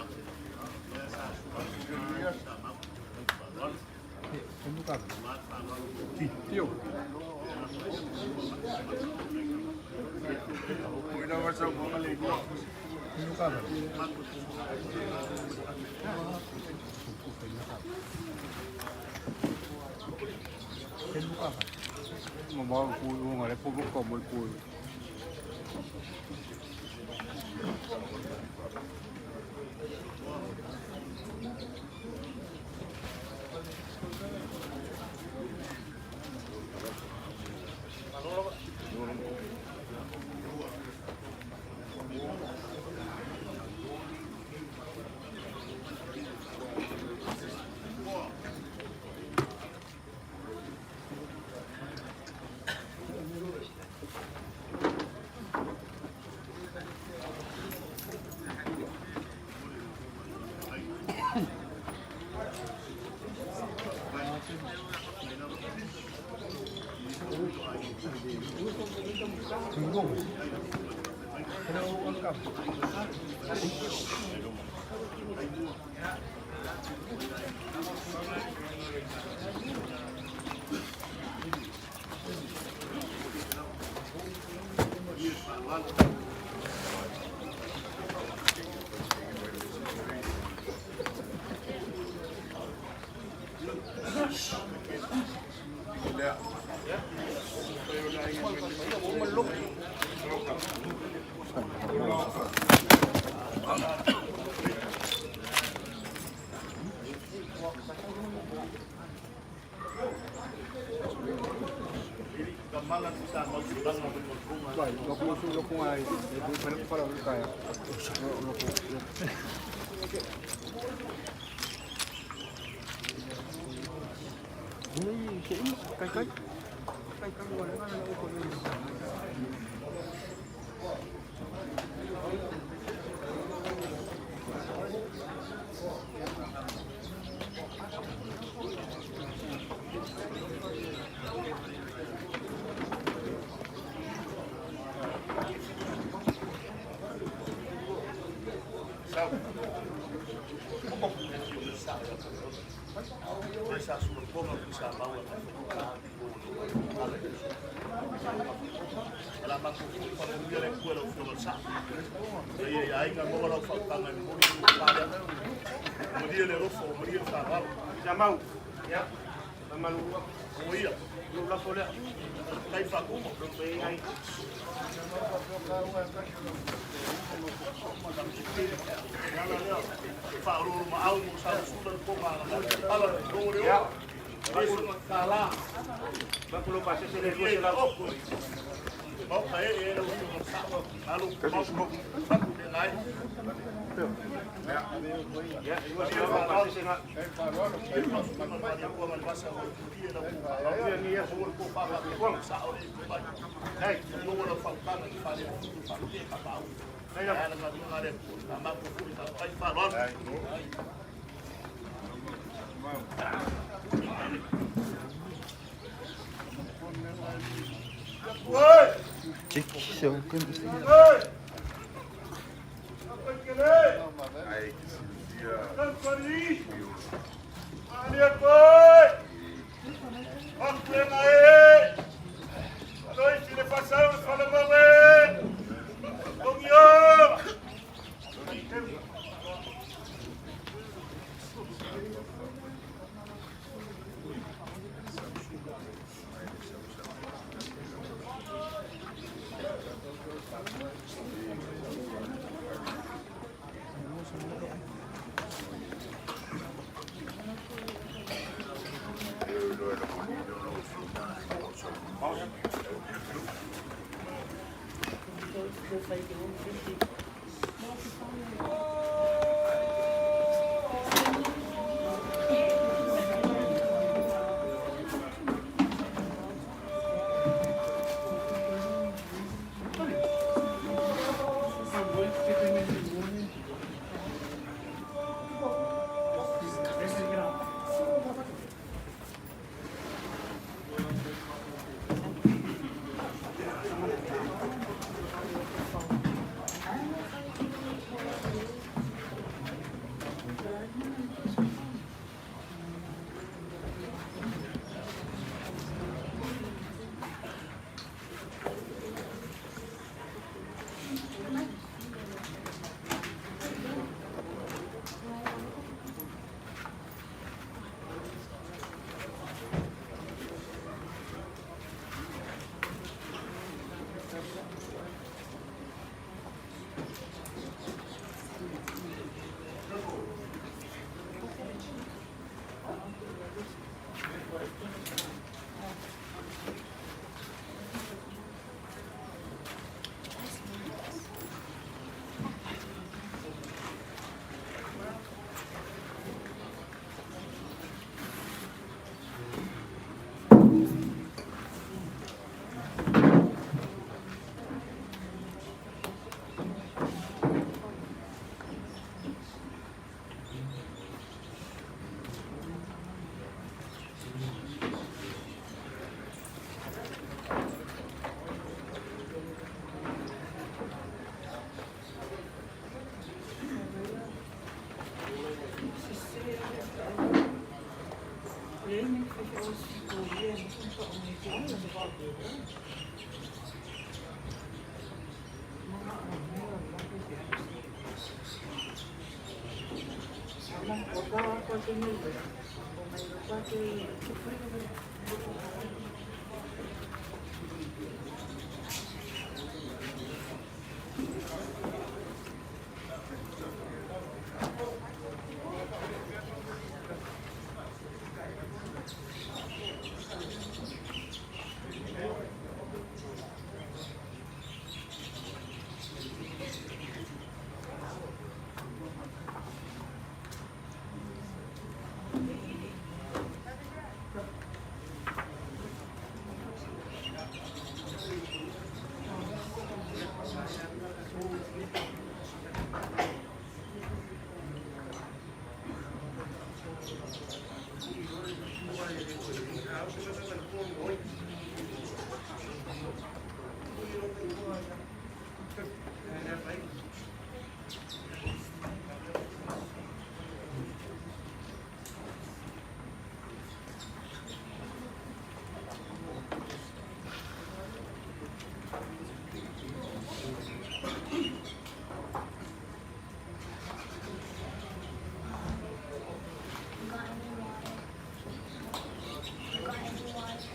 Tio. Ma mau ku unga le pupu ko mo ku. Samau. Ia. Mamalulu atu. Oia. Lou lafo lea. Tai faakuma. Lou pe ai. Baku lo pasese le 200. Ia, 200 pasese nga.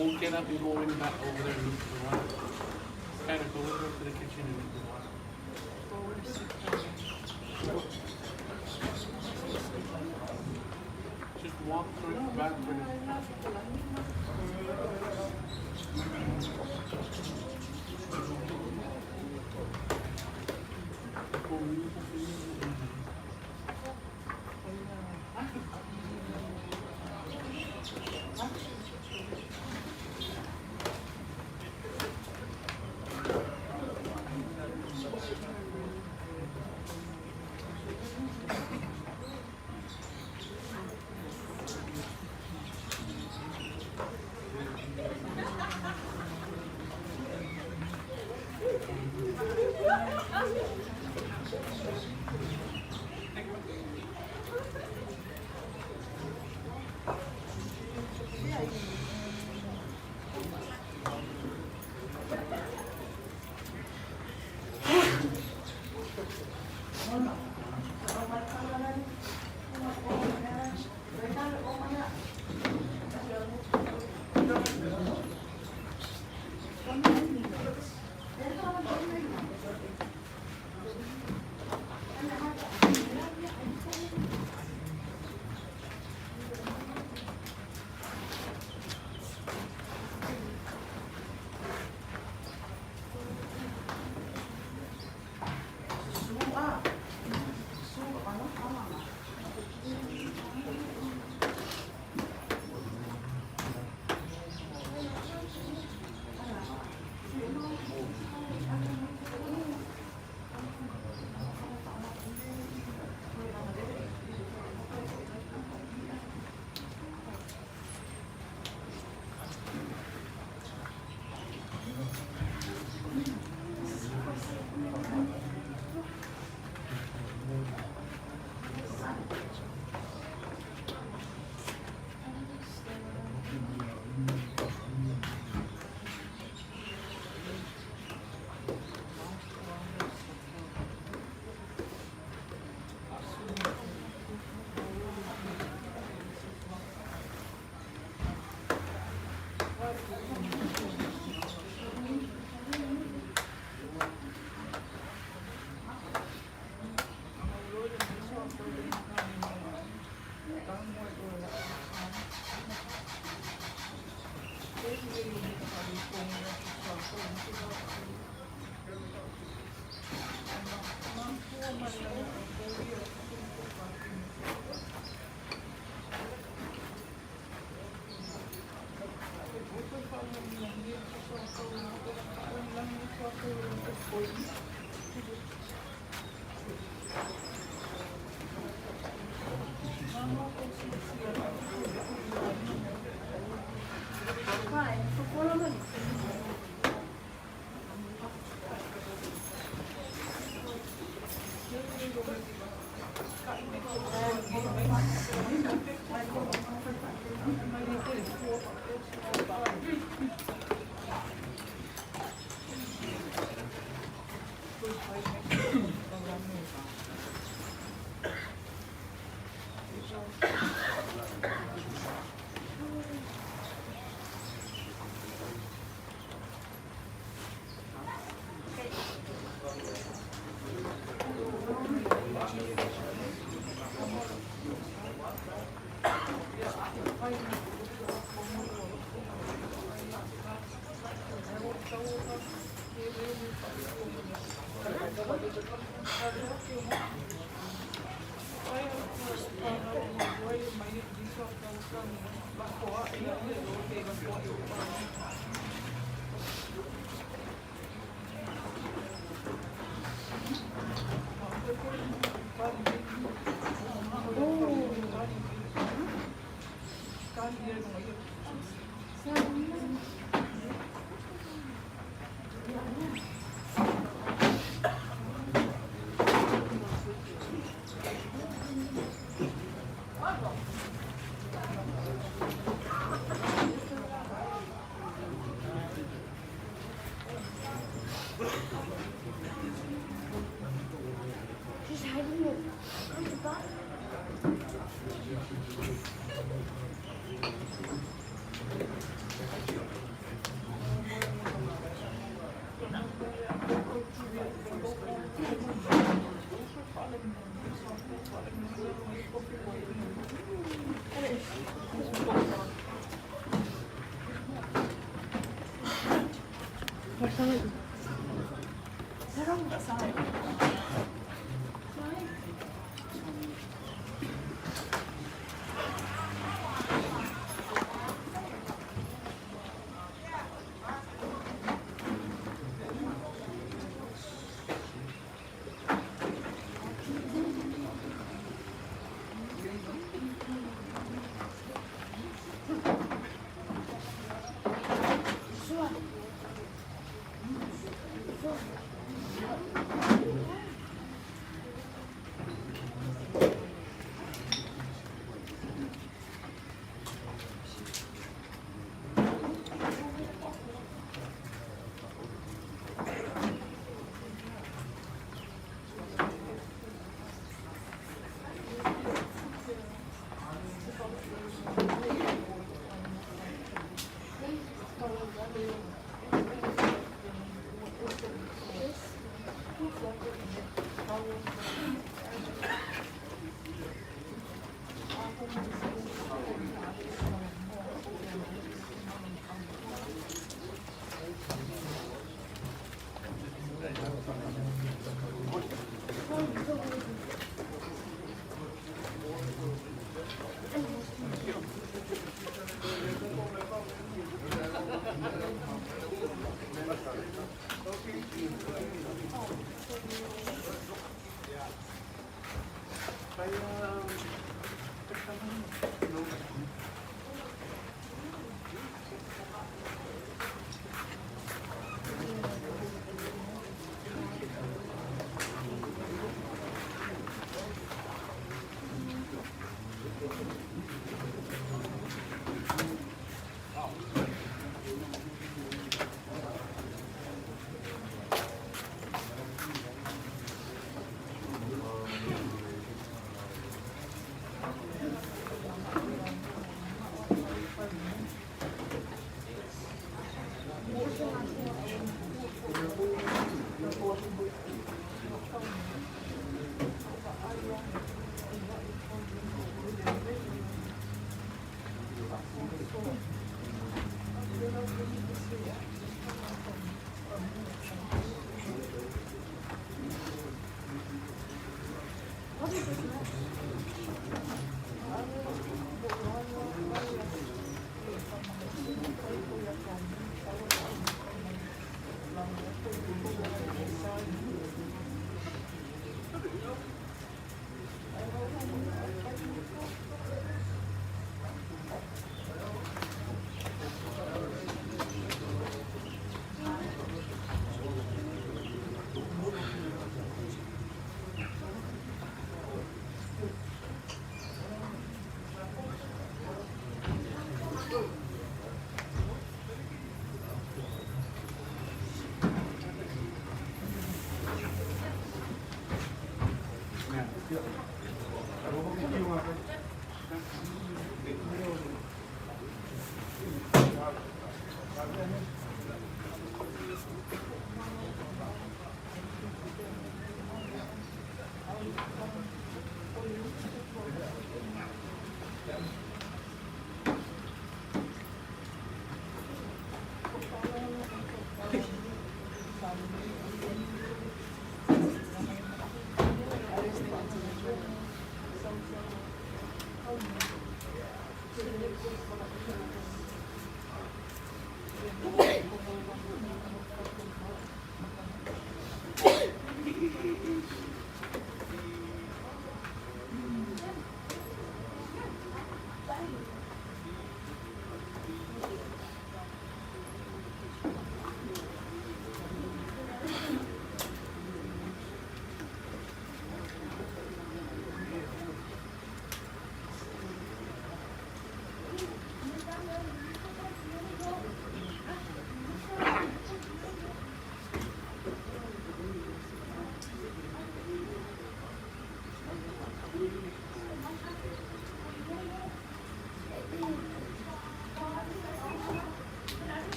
Paul, get up and go in back over there and look for the water. Kind of go over to the kitchen and look for the water. Just walk through the back for She's hiding it.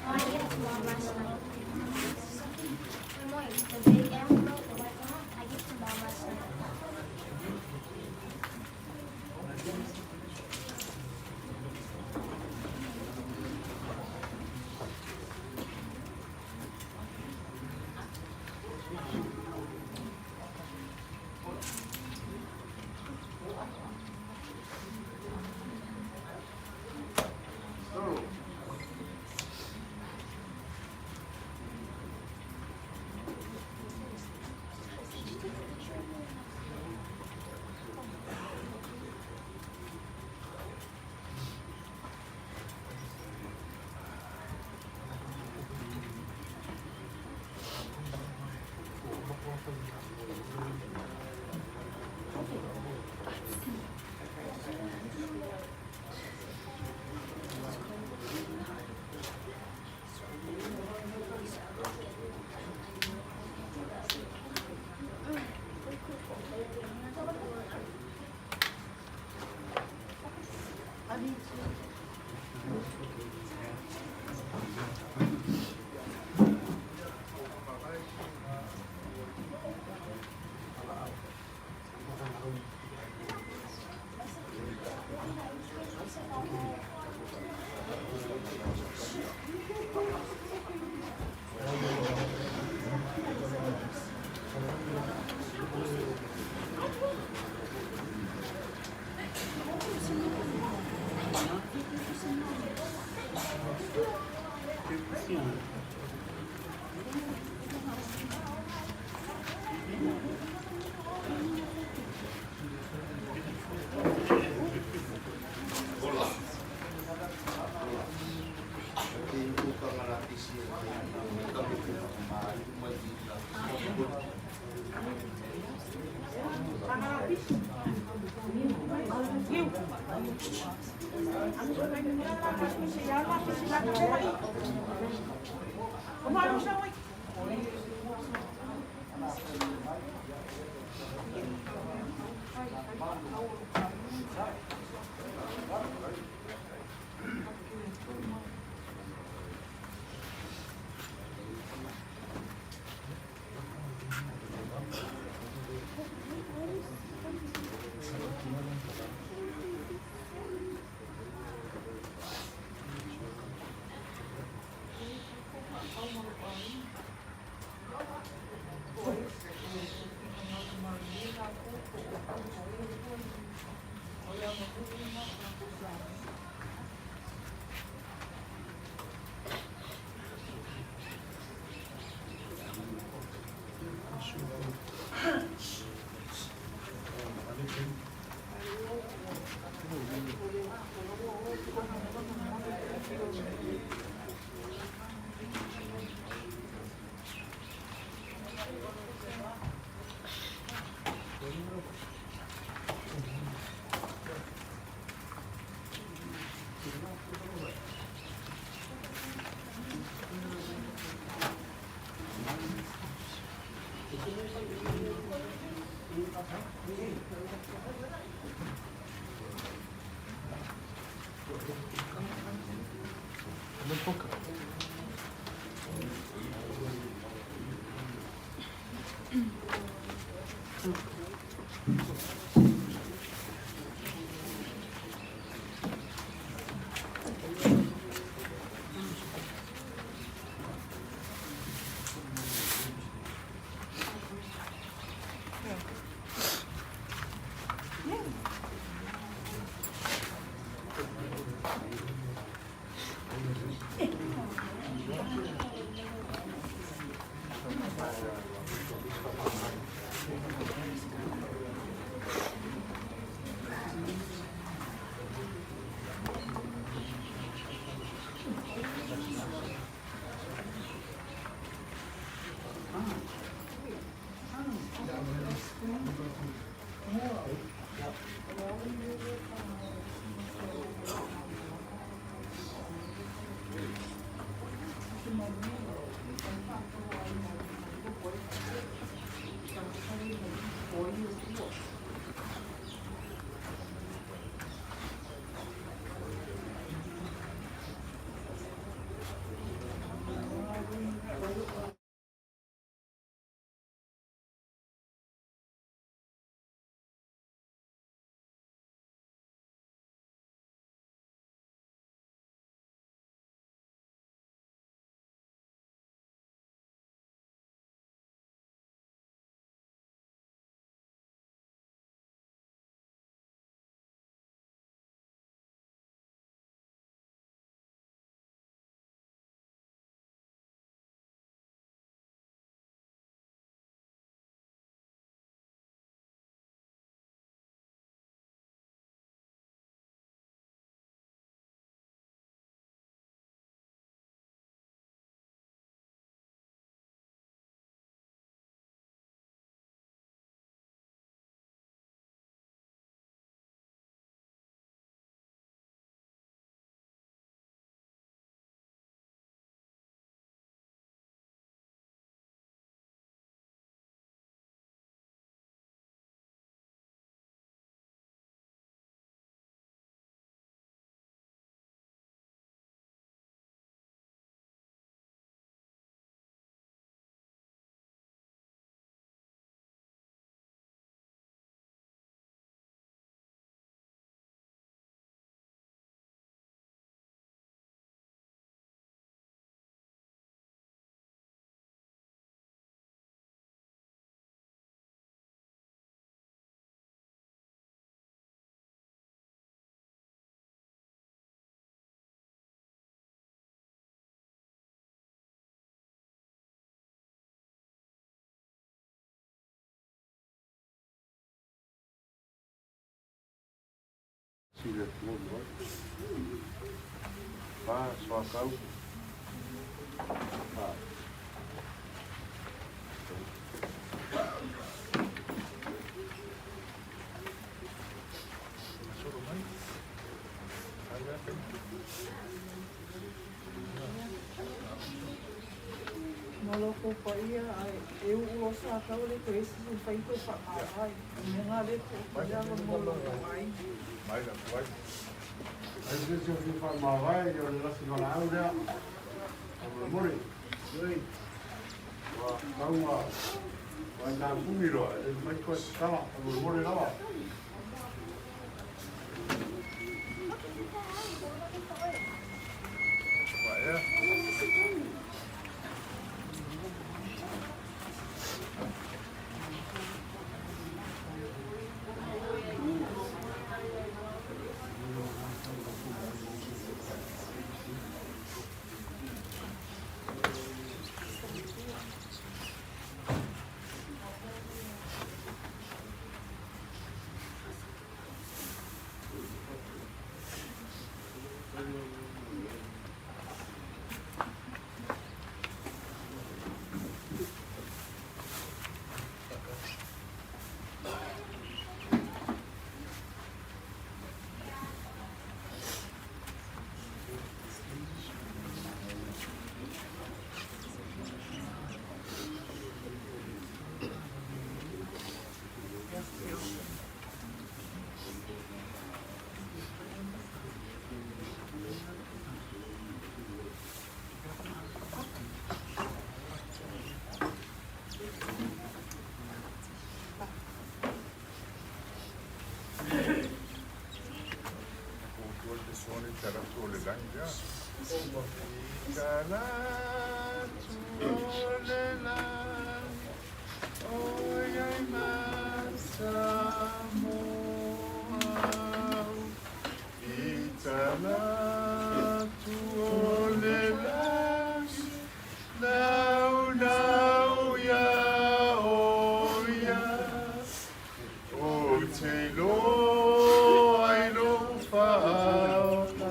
I gave it to Mom last night. The big envelope, the white one, I gave it to Mom last night. Did you take a picture of me? Ma lo kou paia ae e uu loa Sakau le toe ese se mafai ona toe faamavae. O le mea lena lea e poo ai mo lo outou aiga. Mai la tuai. Ai se isi o fia faamavae, ia o le lasi valaau lea. Faamolemole. Ua tau ma ua napuni loa, e le mafai toe tatala. Faamolemole lava. le lagi lea. I tala atu o le lagi, o i ai ma Samoa au. I tala atu o le lagi, naunau ia o ia. Ou te iloa i lou faaola,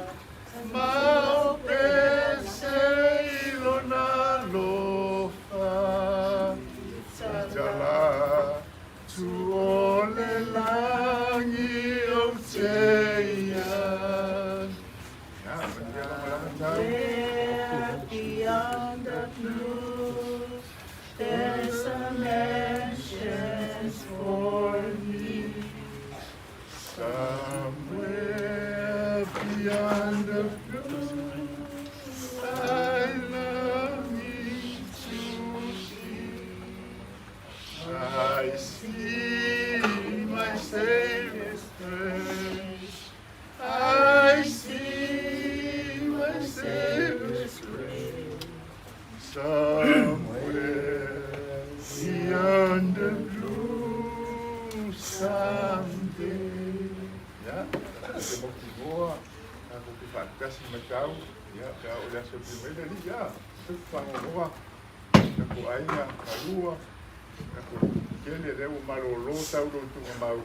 ma ou pese i lona alofa. I tala atu o le lagi ou te i ai. Ia, manuia lagolago tau. There beyond the blue, there's a mansion for me. Somewhere beyond the blue, I longing to see. I see my Savior's face. I see my Savior's grace. Somewhere beyond the blue someday. Ia, te mautinoa, tatou te faatasi matau, ia, pe a oo i le aso e pili mai le Alii, ia, tatou te faanoanoa, tatou aiga, falua, tatou tele lea ua malolo tau lo tugamau,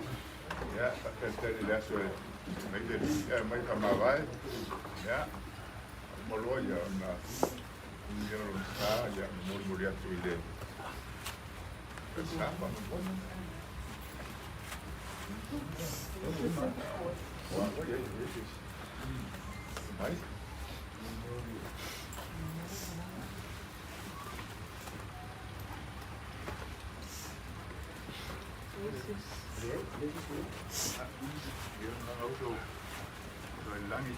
ia, faatalitali i le aso e mai le Alii, ae mai faamavae, ia, uma loa, ia, ona ui lea o lona sa, ia, molimoli atu i le falesa faamolemole. Mai. Ia, na uso o le lagi.